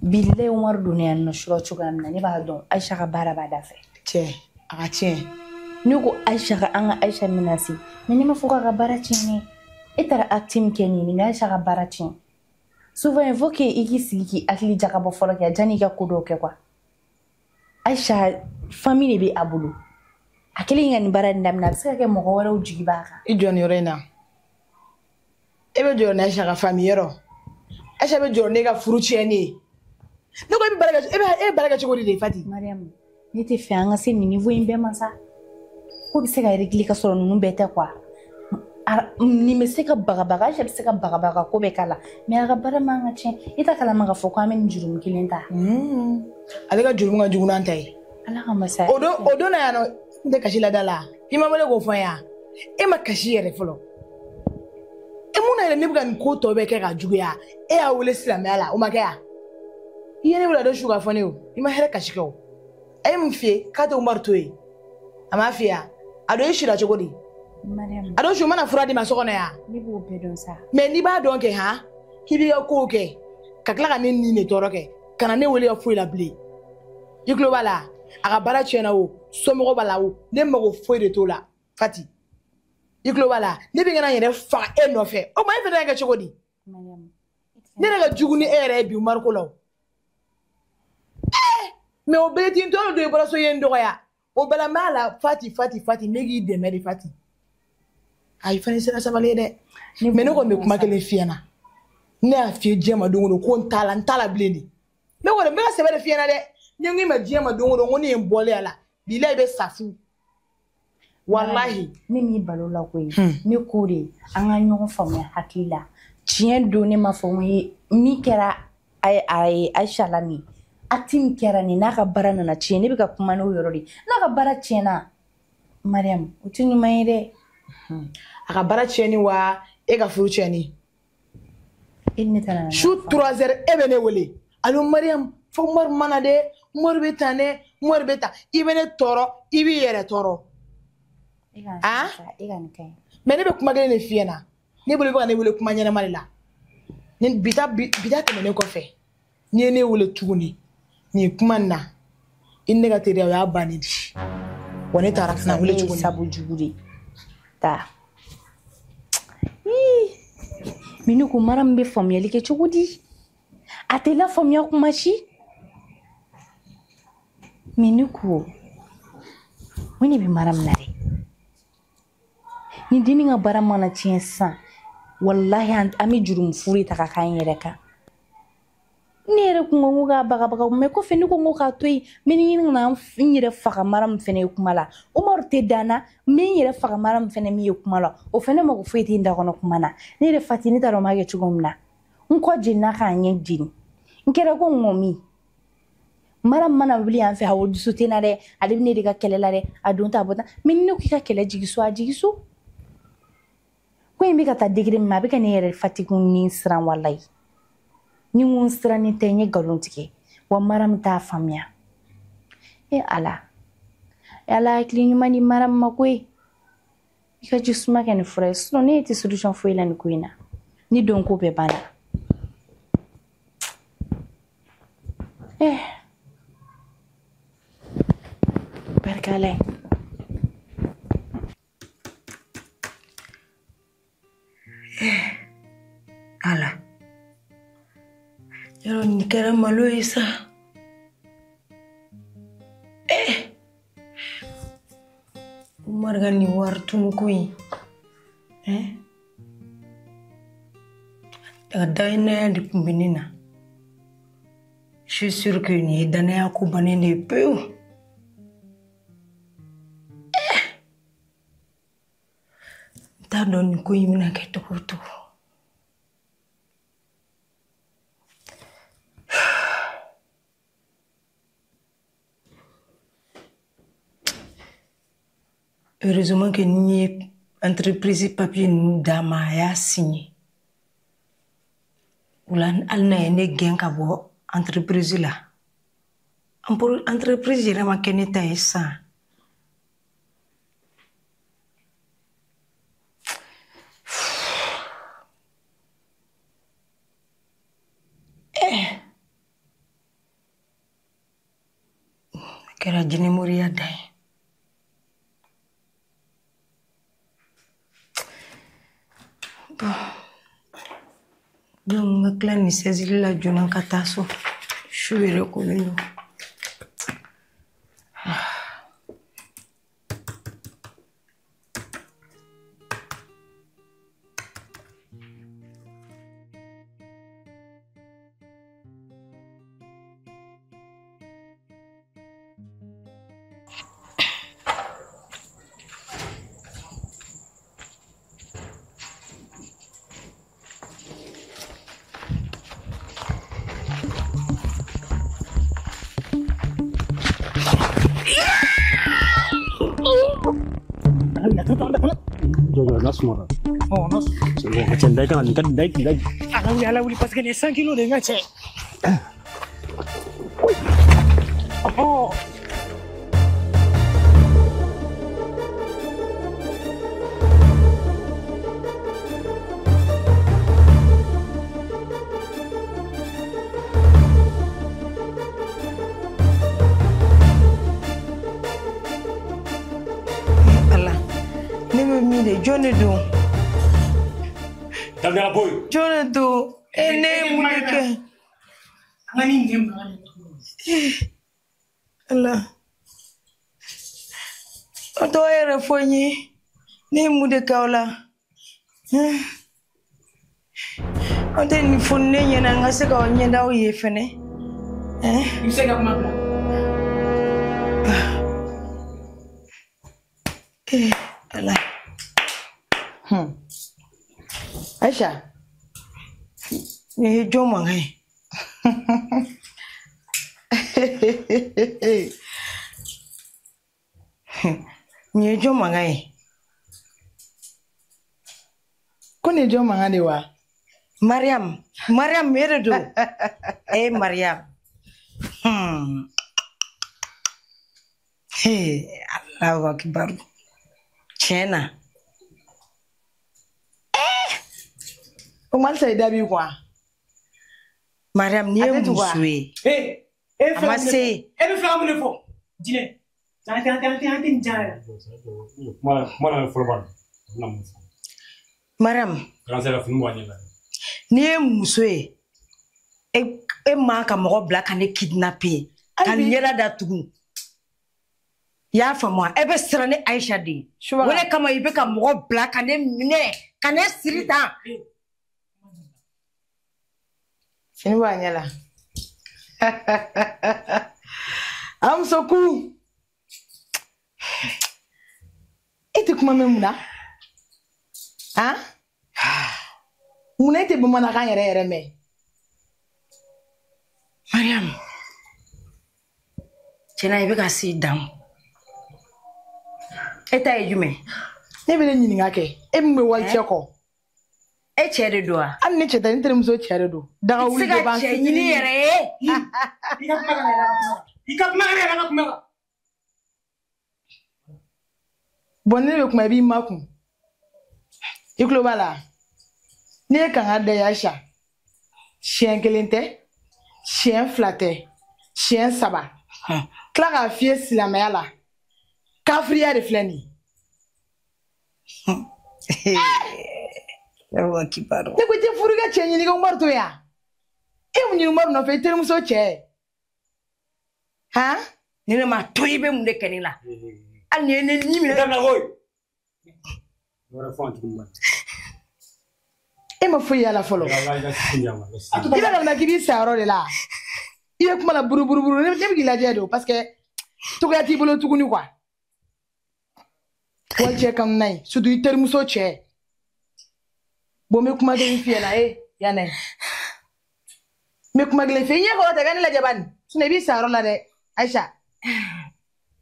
bilayi Umaru donna yan nɔ sura cogoya min na, ne b'a dɔn Ayisa ka baara b'a da fɛ. Tiɲɛ, a ka tiɲɛ. Ne ko Ayisa ka an ka Ayisa menacer, mais ne ma fɔ k'a ka baara tiɲɛ dɛ. E taara acte min kɛ nin ye, nin bɛ Ayisa ka baara tiɲɛ. Souvent il faut que i k'i sigi k'i hakili jagabɔ fɔlɔ kɛ janni i ka ko dɔw kɛ quoi. Ayisa famille de bɛ a bolo. A kɛlen ka nin baara in daminɛ, a bɛ se ka kɛ mɔgɔ wɛrɛw jigi b'a kan. I jɔ nin yɔrɔ in na. E bɛ jɔrɔ ni Ayisa ka famille yɔrɔ. Ayisa bɛ jɔrɔ n'e ka furu tiɲɛni ye. Ne ko e bɛ baara kɛ, e bɛ baara kɛ cogo di de Fati? Mariam, ne tɛ fɛ an ka se nin niveau in bɛɛ ma sa. Ko bɛ se ka régler ka sɔrɔ ninnu bɛɛ tɛ quoi. Nin bɛ se ka bagabaga, Ayisa bɛ se ka bagabaga ko bɛɛ k'a la. Mais a ka baara man ka tiɲɛ. E t'a kalama k'a fɔ k'an bɛ nin jurumu kelen ta. Ale ka jurumu ka jugu n'an ta ye. Ala ka masa. O don na yan nɔ, n tɛ kasi la da la. I ma wele k'o fɔ n ye wa? E ma kasi yɛrɛ fɔlɔ. E mun na yɛrɛ ne bɛ ka nin ko tɔ bɛɛ kɛ ka juguya? E y'a wele silamɛya la, o ma kɛ wa? I ye ne wele a don su ka fɔ ne ye o. I ma hɛrɛ kasi kɛ o. A ye mun f'i ye k'a tɛ Umaru to yen? A m'a f'i ye wa? A don e sira cogo di? Mariam. A don su mana fura d'i ma so kɔnɔ yan? Ne b'o bɛɛ dɔn sa. Mais n'i b'a dɔn kɛ han, k'i b'i ka kow kɛ, ka tila ka ne ni de tɔɔrɔ kɛ, ka na ne wele ka foyi la bilen. I tulo b'a la? A ka baara tiɲɛna o, somɔgɔw b'a la o, ne mago foyi de t'o la. Fati, i tulo b'a la? Ne bɛ ka na n yɛrɛ faga e nɔfɛ. O tuma e fana y'a kɛ cogo di? Ne yɛrɛ ka jugu ni e yɛrɛ ye bi Umaru ko la o. Mais o beretintɔ dɔ i bɔra so i ye n dɔgɔya. O bɛɛ la n b'a la Fati Fati Fati, ne k'i dɛmɛ de Fati. Ayi fana sera sabali ye dɛ. Mais ne kɔni bɛ kuma kelen f'i ɲɛna. Ne y'a f'i ye diɲɛ ma don o don ko n t'a la, n t'a la bilen de. Ne kɔni n bɛ ka sɛbɛ de f'i ɲɛna dɛ. Ni n ko i ma diɲɛ ma don o don ko ne ye n bɔlen a la, bilayi i bɛ sa fu. Walahi. Ne m'i balo la koyi. Ne ko de an ka ɲɔgɔn faamuya hakili la. Tiɲɛ don ne ma fɔ n ye min kɛra a ye Ayisa la nin. Acte min kɛra nin n'a ka baara nana tiɲɛ, ne bɛ ka kuma n'o yɔrɔ de ye. N'a ka baara tiɲɛna, Mariam, o tɛ ɲuman ye dɛ. A ka baara tiɲɛni wa e ka furu tiɲɛni? E ni ne ta nana. Su 3 heures e bɛ ne wele. Allo Mariam, fo Umaru mana dɛ, Umaru bɛ tan dɛ, Umaru bɛ tan. I bɛ ne tɔɔrɔ, i b'i yɛrɛ tɔɔrɔ. Ah? E ka nin ka ɲi. Mais ne bɛ kuma kelen de f'i ɲɛna. Ne bolo i bɛ ka ne wele kuma ɲɛnama de la. Ni bi ta tɛmɛnen kɔfɛ, n'i ye ne wele tuguni, nin kuma in na, i ni ne ka teriya o y'a bannen de. Wa ne taara ka na wele tuguni. Sabu jugu de. Ta. Mais ne ko Mariam bɛ faamuyali kɛ cogo di? A tɛ lafaamuya kuma si. Mais ne ko mun de bɛ Mariam na dɛ? Ni denni ka baara mana tiɲɛ sisan, walahi an bɛ jurumu furu de ta ka k'an yɛrɛ kan. Ne yɛrɛ kun ko n ko k'a bagabaga, mais kɔfɛ ne ko n ko k'a to yen, n bɛ ɲini ka na n yɛrɛ faga Mariam fɛnɛ ye kuma la. Umaru tɛ dan na, n bɛ n yɛrɛ faga Mariam fɛnɛ min ye kuma la, o fɛnɛ mago foyi tɛ n da kɔnɔ kuma na. Ne yɛrɛ Fati, ne t'a dɔn n b'a kɛ cogo min na. N kɔ jenina k'a ɲɛ jeni. N kɛra ko ŋɔmi. Mariam mana wuli yan fɛ, awɔ dusu tɛ n na dɛ, ale bɛ ne de ka kɛlɛ la dɛ, a don ta a bɔ tan. Mais ni ne ko k'i ka kɛlɛ jigi so, a jigi so. Ko in bɛ ka taa degré min ma, a bɛ ka ne yɛrɛ fatigue ni siran walayi. Ni n ko n sirannen tɛ, n ye nkalon tigɛ. Wa Mariam t'a faamuya. E Ala. E Ala hakili ɲuman di Mariam ma koyi. I ka ji suma kɛ ni fura ye. Sinon ne tɛ solution foyi la nin ko in na. Ni don ko bɛɛ banna. Eh. Barika Ala ye. Ala. Yɔrɔ nin kɛra malo ye sa. Umar ka nin wari tunuko in. A danaya de tun bɛ ne na. Je suis sûre que nin ye danaya ko bannen de ye pewu. N t'a dɔn nin ko in bɛna kɛ cogo o cogo. Heureusement que n ye entreprise papier ninnu d'a ma, a y'a signé. O la hali n'a ye ne gɛn ka bɔ entreprise la. Entreprise yɛrɛ ma kɛ ne ta ye sisan. A kɛra jinɛmoriya dan ye. Bon. Donc, n ka tila nin sɛzili la joona ka taa so. Su yɛrɛ kolen don. Oh non. Ala wuli parce que nin ye 100 kilos de ye n ka cɛ. Oh. Ala, ne bɛ min de jɔn de don? Dabila boyi. Jɔn de don? Ne ye mun de kɛ? An ka nin ɲɛ mankan de. Ala. O tɔgɔ yɛrɛ fɔ n ye. Ne ye mun de kɛ aw la? Aw tɛ nin fɔ ne ɲɛna n ka se k'aw ɲɛdaw ye fɛnɛ. I bɛ se ka kuma bila. Ala. Aïcha. Nin ye jɔn mankan ye? Nin ye jɔn mankan ye? Ko nin ye jɔn mankan de wa? Mariam, Mariam e de don. Mariam. Allahu akibaru. Tiɲɛ na. O ma halisa i da b'i kun. Mariam, n'i ye muso ye. A ma se. E bɛ fɛ ka mun de fɔ? Jinɛ. An tɛ nin diya yɛrɛ. Kuma la fɔlɔ bani. N bɛna mun fɔ? Mariam. N'i ye muso ye, e man ka mɔgɔ bila ka ne kidnapper, ka n ɲɛda datugu. I y'a faamu wa? E bɛ siran ne Aïcha de ye. O de kama i bɛ ka mɔgɔ bila ka ne minɛ, ka ne siri tan. Fini b'a ɲɛ la. An muso ku. E tɛ kuma mɛn mun na? Han? Munna e tɛ bamanankan yɛrɛ yɛrɛ mɛn? Mariam, tiɲɛna i bɛ ka se dan. E ta ye jumɛn? Ne bɛ ne ɲininka kɛ. E min bɛ wali cɛ kɔ. E cɛ de don wa? Hali ni cɛ tɛ, ne terimuso cɛ de don. Daga wuli de b'an I tɛ se ka cɛ ɲini yɛrɛ ye. I ka kuma kana yɛlɛ a ka kuma kan. I ka kuma kana yɛlɛ a ka kuma kan. Bɔn ne bɛ kuma i b'i makun. I tulo b'a la? Ne ye kanga da Aïcha. Siɲɛ kelen tɛ, siɲɛ fila tɛ, siɲɛ saba. Tila k'a f'i ye silamɛya la. Kafiriya de filɛ nin ye. Alahu akibaru. Ne ko i tɛ furu ka cɛ ɲini ka Umaru to yan. E mun ɲini Umaru nɔfɛ i terimuso cɛ. Han? Ni ne ma to i bɛ mun de kɛ ne la? Hali ni ye ne ni minɛ. Dabila koyi. Wɛrɛ fɔ an tuguni ba. E ma foyi y'a la fɔlɔ. I bɛ ka na k'i b'i sa yɔrɔ de la. I bɛ kuma la buruburuburu ne bɛ k'i lajɛ de o parce que togoya t'i bolo tuguni quoi. Wali cɛ kanu n'a ye surtout i terimuso cɛ. Bon n bɛ kuma kelen f'i ɲɛna e yan nɛ. N bɛ kuma kelen f'i ye i ɲɛ kɔrɔ ta i ka ne lajɛ bani sinon i b'i sa yɔrɔ la dɛ Aïcha.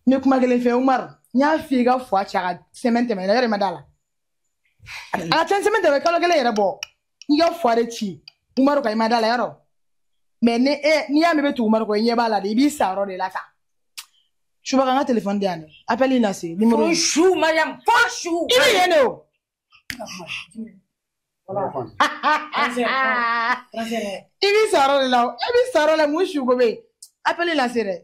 N bɛ kuma kelen f'i ye Umaru n y'a f'i ye i ka fɔ a cɛ a ka semaine tɛmɛnen yɛrɛ ma da la. A ka ca semaine tɛmɛ kalo kelen yɛrɛ bɔ. I ka fɔ de ci Umaru kan i ma da la yɔrɔ. Mais ni e n'i y'a mɛn i bɛ tugu Umaru kɔ i ɲɛ b'a la de i b'i sa yɔrɔ de la sa. Subaga n ka téléphone di yan dɛ appel in lase numéro. Fo su Mariam fo su. I bɛ yen de o. I b'i sa yɔrɔ de la o e b'i sa yɔrɔ la mun su ko bɛ yen appel in lase dɛ.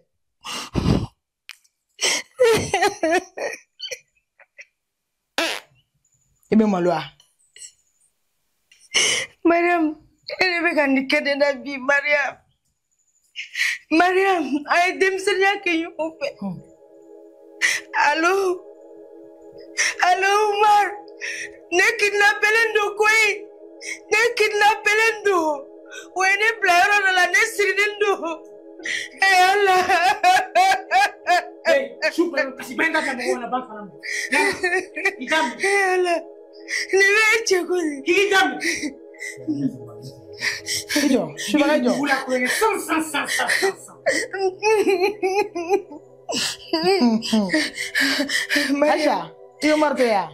I bɛ maloya. Mariam e de bɛ ka nin kɛ ne la bi Mariam. Mariam a ye denmisɛnninya kɛ ɲɔgɔn fɛ. Allo allo Umar ne kidnappelen don koyi ne kidnappelen don o ye ne bila yɔrɔ dɔ la ne sirilen don. Eh Ala. Eh Ala nin bɛ e cɛ ko de. I jɔ Subaga i jɔ. Aïcha i ye Umaru to yan.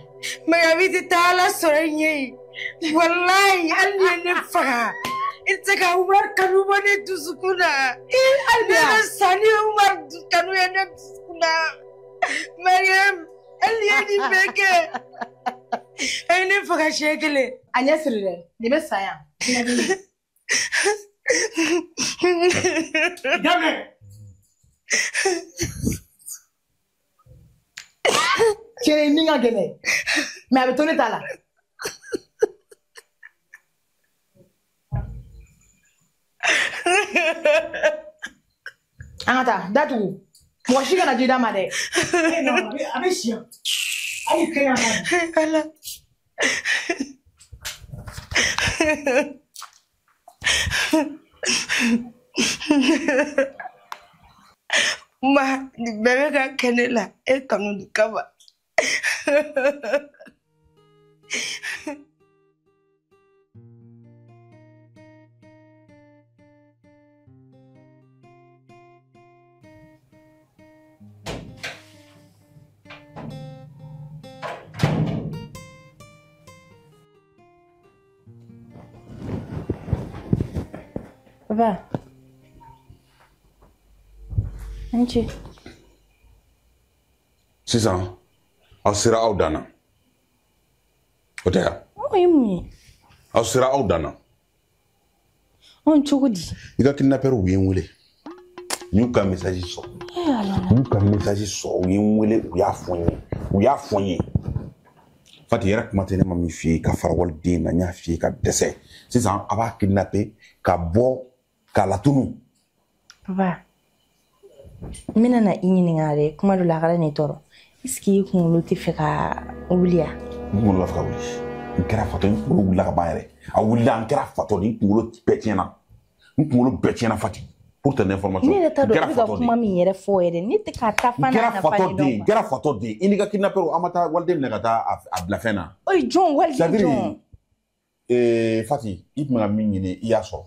Mariam i tɛ taa Ala sɔrɔ i ɲɛ yen. Walayi hali ni ye ne faga i tɛ se ka Umaru kanu bɔ ne dusukun na. Hali Ne bɛ sa ni Umaru kanu ye ne dusukun na. Mariam hali ni ye nin bɛɛ kɛ a ye ne faga siɲɛ kelen. A ɲɛ siri dɛ nin bɛ sa yan. Tiɲɛ i ni ka gɛlɛn mais a bɛ to ne ta la. An ka taa datugu mɔgɔ si kana ji d'a ma dɛ. A bɛ si yan. Hali kɛ yan. Ala. Ma nin bɛɛ bɛ ka kɛ ne la e kanu de kama. Papa. An ce. Sisan aw sera aw dan na. O tɛ wa? O ye mun ye? Aw sera aw dan na. Anw cogo di? I ka kidnappeur u ye n wele. N y'u ka message sɔrɔ. N y'u ka message sɔrɔ u ye n wele u y'a fɔ n ye. U y'a fɔ n ye. Fati yɛrɛ kuma tɛ ne ma min f'i ye ka fara waliden na n y'a f'i ye ka dɛsɛ. Sisan a b'a kidnapper ka bɔ k'a latunu. Papa, n bɛna na i ɲininka dɛ kuma dɔ la a kana ne tɔɔrɔ. Est-ce que i kunkolo tɛ fɛ ka wuli ya? N kunkolo b'a fɛ ka wuli. N kɛra fatɔ ye n kunkolo wulila ka ban yɛrɛ. A wulila n kɛra fatɔ de ye n kunkolo bɛɛ tiɲɛna. N kunkolo bɛɛ tiɲɛna Fati. Pour ton information. Ne yɛrɛ t'a dɔn i bɛ ka kuma min yɛrɛ fɔ yɛrɛ ne tɛ k'a ta fan n'a nafa de dɔn. N kɛra fatɔ de ye. I n'i ka kidnappeur an ma taa waliden minɛ ka taa a bila fɛn na. Oyi jɔn waliden jɔn. Fati i tun bɛ ka min ɲini i y'a sɔrɔ.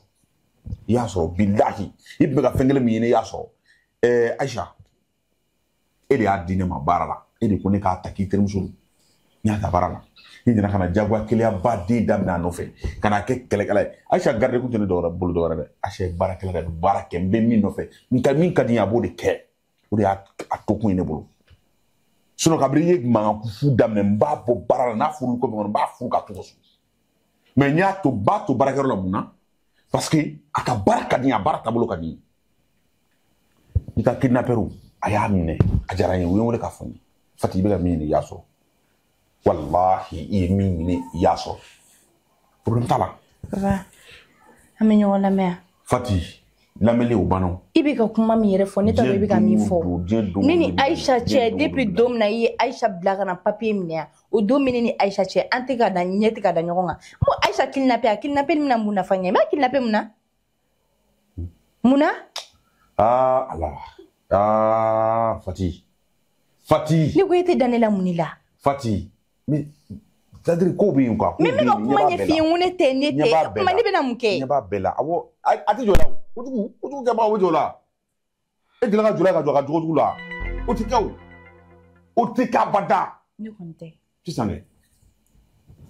I y'a sɔrɔ bilahi i tun bɛ ka fɛn kelen min ɲini i y'a sɔrɔ. Aïcha e de y'a di ne ma baara la e de ko ne k'a ta k'i terimuso don n y'a ta baara la i nana ka na jagoya keleyaba den daminɛ a nɔfɛ ka n'a kɛ kɛlɛkɛla ye. Aïcha garde kun tɛ ne dɔwɛrɛ bolo dɔwɛrɛ dɛ. Aïcha ye baarakɛla de ye a bɛ baara kɛ n bɛ min nɔfɛ n ka min ka di n ye a b'o de kɛ o de y'a to kun ye ne bolo. Sinon kabini i ye mankan fu daminɛ n b'a bɔ baara la n'a furu ko min kɔnɔ n b'a furu ka to so. Mais n y'a to n b'a to baarakɛyɔrɔ la mun na? Parce que a ka baara ka di n ye a baara taabolo ka di n ye. I ka kidnappeur a y'a minɛ a diyara n ye u ye n wele k'a fɔ n ye Fati i bɛ ka min ɲini i y'a sɔrɔ. Wallahi i ye min ɲini i y'a sɔrɔ. Problème t'a la. Papa, an bɛ ɲɔgɔn lamɛn wa? Fati, lamɛnli o banna o. I bɛ ka kuma min yɛrɛ fɔ, ne t'a dɔn i bɛ ka min fɔ. Ne ni Aïcha cɛ, depuis don min na i ye Aïcha bila ka na papier minɛ yan, o don min ne ni Aïcha cɛ, an tɛ ka da ɲɛ tɛ ka da ɲɔgɔn kan. N ko Aïcha kidnappé, a kidnappé bɛna mun nafa ɲɛ? I b'a kidnappé mun na? Mun na? Ah Ala, ah Fati, Fati. Ne ko e tɛ da ne la mun de la? Fati, mais c'est-à-dire ko bɛ yen quoi. Mais n bɛ ka kuma ɲɛf'i ye, n ko ne tɛ, ne tɛ. Kuma ne bɛna mun kɛ? Ɲɛ b'a bɛɛ la. Awɔ, a tɛ jɔ la o. Kojugu, kojugu kɛbaga o bɛ jɔ la. E delila ka jɔ la ka jɔ a ka jogojugu la. O tɛ kɛ o. O tɛ kɛ abada. Ne kɔni tɛ. Sisan dɛ,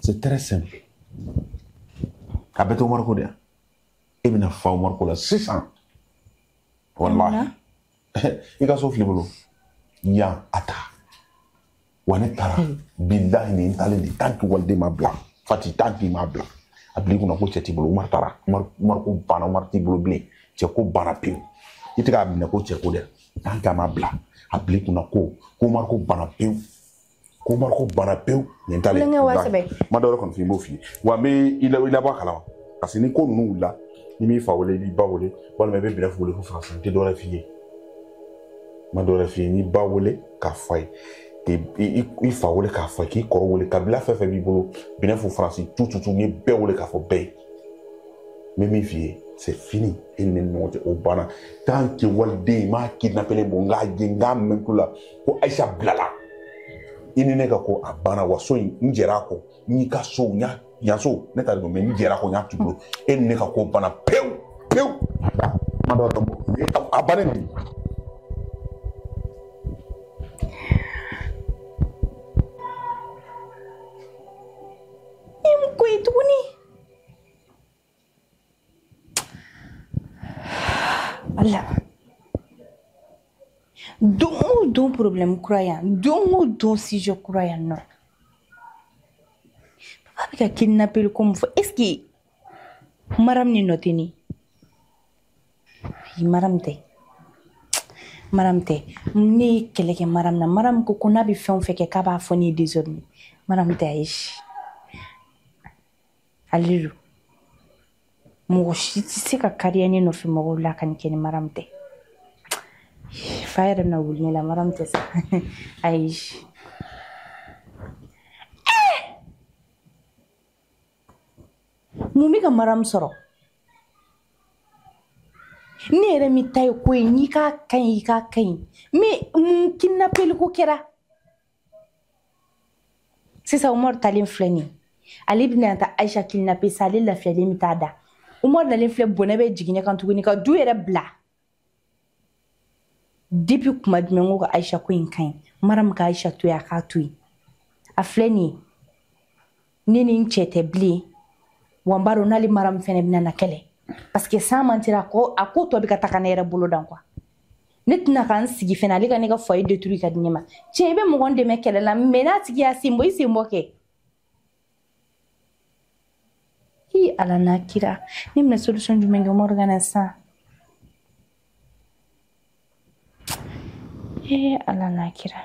c'est très simple. A bɛɛ tɛ Umaru ko de yan. E bɛna fa Umaru ko la sisan. Walahi. I ka so fili bolo. Yan a ta. Wa ne taara bilahi nin taalen de tant que waliden ma bila. Fati tant que ma bila. A bila i kunna ko cɛ t'i bolo. Umaru taara. Umaru ko banna, Umaru t'i bolo bilen. Cɛ ko banna pewu. I tɛ k'a minɛ ko cɛ ko dɛ. Tant que a ma bila. A bila i kunna ko Umaru ko banna pewu. Ko Umaru ko banna pewu. Nin taalen. Kulonkɛ wa sɛbɛ. Ma dɔ wɛrɛ kɔni f'i ye, n b'o f'i ye. Wa n bɛ i labɔ a kalama. Parce que ni ko ninnu wulila, ni m'i fa wele, i b'i ba wele, walima i bɛ Binɛfu wele ko Faransi, n tɛ dɔ wɛrɛ f'i ye. Ma dɔ wɛrɛ f'i ye, n'i ba wele k'a fɔ a ye. I fa wele k'a fɔ k'i kɔrɔ wele, kabila fɛn fɛn b'i bolo, Binɛfu Faransi tututu, n ye bɛɛ wele k'a fɔ bɛɛ ye. N bɛ min f'i ye, c'est fini, e ni ne ni ɲɔgɔn cɛ, o banna. Tant que waliden i m'a kidnappé bɔ, n k'a ye, n k'a mɛn tulo la ko Aïcha bilala. I ni ne ka ko a banna, wa so in n jɛra a kɔ, n y'i ka so, n y'a yan so, ne t'a dɔn, mais n jɛra a kɔ, n y'a t'u bolo. E ni ne ka ko banna pewu pewu. Ma dɔ dɔn, a bannen de. Ko ye tuguni. Ala. Don o don problème kura yan, don o don sujet kura yan nɔ. Papa bɛ ka kidnappé ko mun fɔ, est-ce que Maram ni nɔ tɛ ne? Ayi, Maram tɛ. Maram tɛ. Ne ye kɛlɛ kɛ Maram na. Maram ko ko n'a bɛ fɛn o fɛn kɛ k'a b'a fɔ ne ye désormais. Maram tɛ, ayi. Ale don. Mɔgɔ si tɛ se ka kariya ne nɔfɛ mɔgɔw la ka nin kɛ ni Maram tɛ. Fa yɛrɛ bɛna wuli ne la, Maram tɛ sa. Ayi. Mun bɛ ka Maram sɔrɔ? Ne yɛrɛ min ta ye ko ye, n'i k'a ka ɲi, i k'a ka ɲi. Mais mun kidnappeli ko kɛra? Sisan Umaru talen filɛ nin ye. Ale bɛna taa Aïcha kidnappé sa, ale lafiyalen bɛ taa da. Umaru nalen filɛ, bɔnɛ bɛ jigin ne kan tuguni ka du yɛrɛ bila. Depuis kuma jumɛn n ko ka Aïcha ko in ka ɲi, Maram ka Aïcha to yen, a k'a to yen. A filɛ nin ye, ne ni n cɛ tɛ bilen. Wa n b'a dɔn n'ale Maram fɛnɛ bɛna na kɛlɛ. Parce que sans mentir, a ko tɔ bɛ ka taga ne yɛrɛ bolo dan quoi. Ne tɛna ka n sigi fɛnɛ ale ka ne ka foyer détruire ka di ne ma. Tiɲɛ, i bɛ mɔgɔ dɛmɛ kɛlɛ la, mais n'a tigi y'a sen bɔ, i sen bɔ kɛ. I Ala n'a kira, ne bɛna solution jumɛn kɛ Umaru ka na sisan? Ala n'a kira.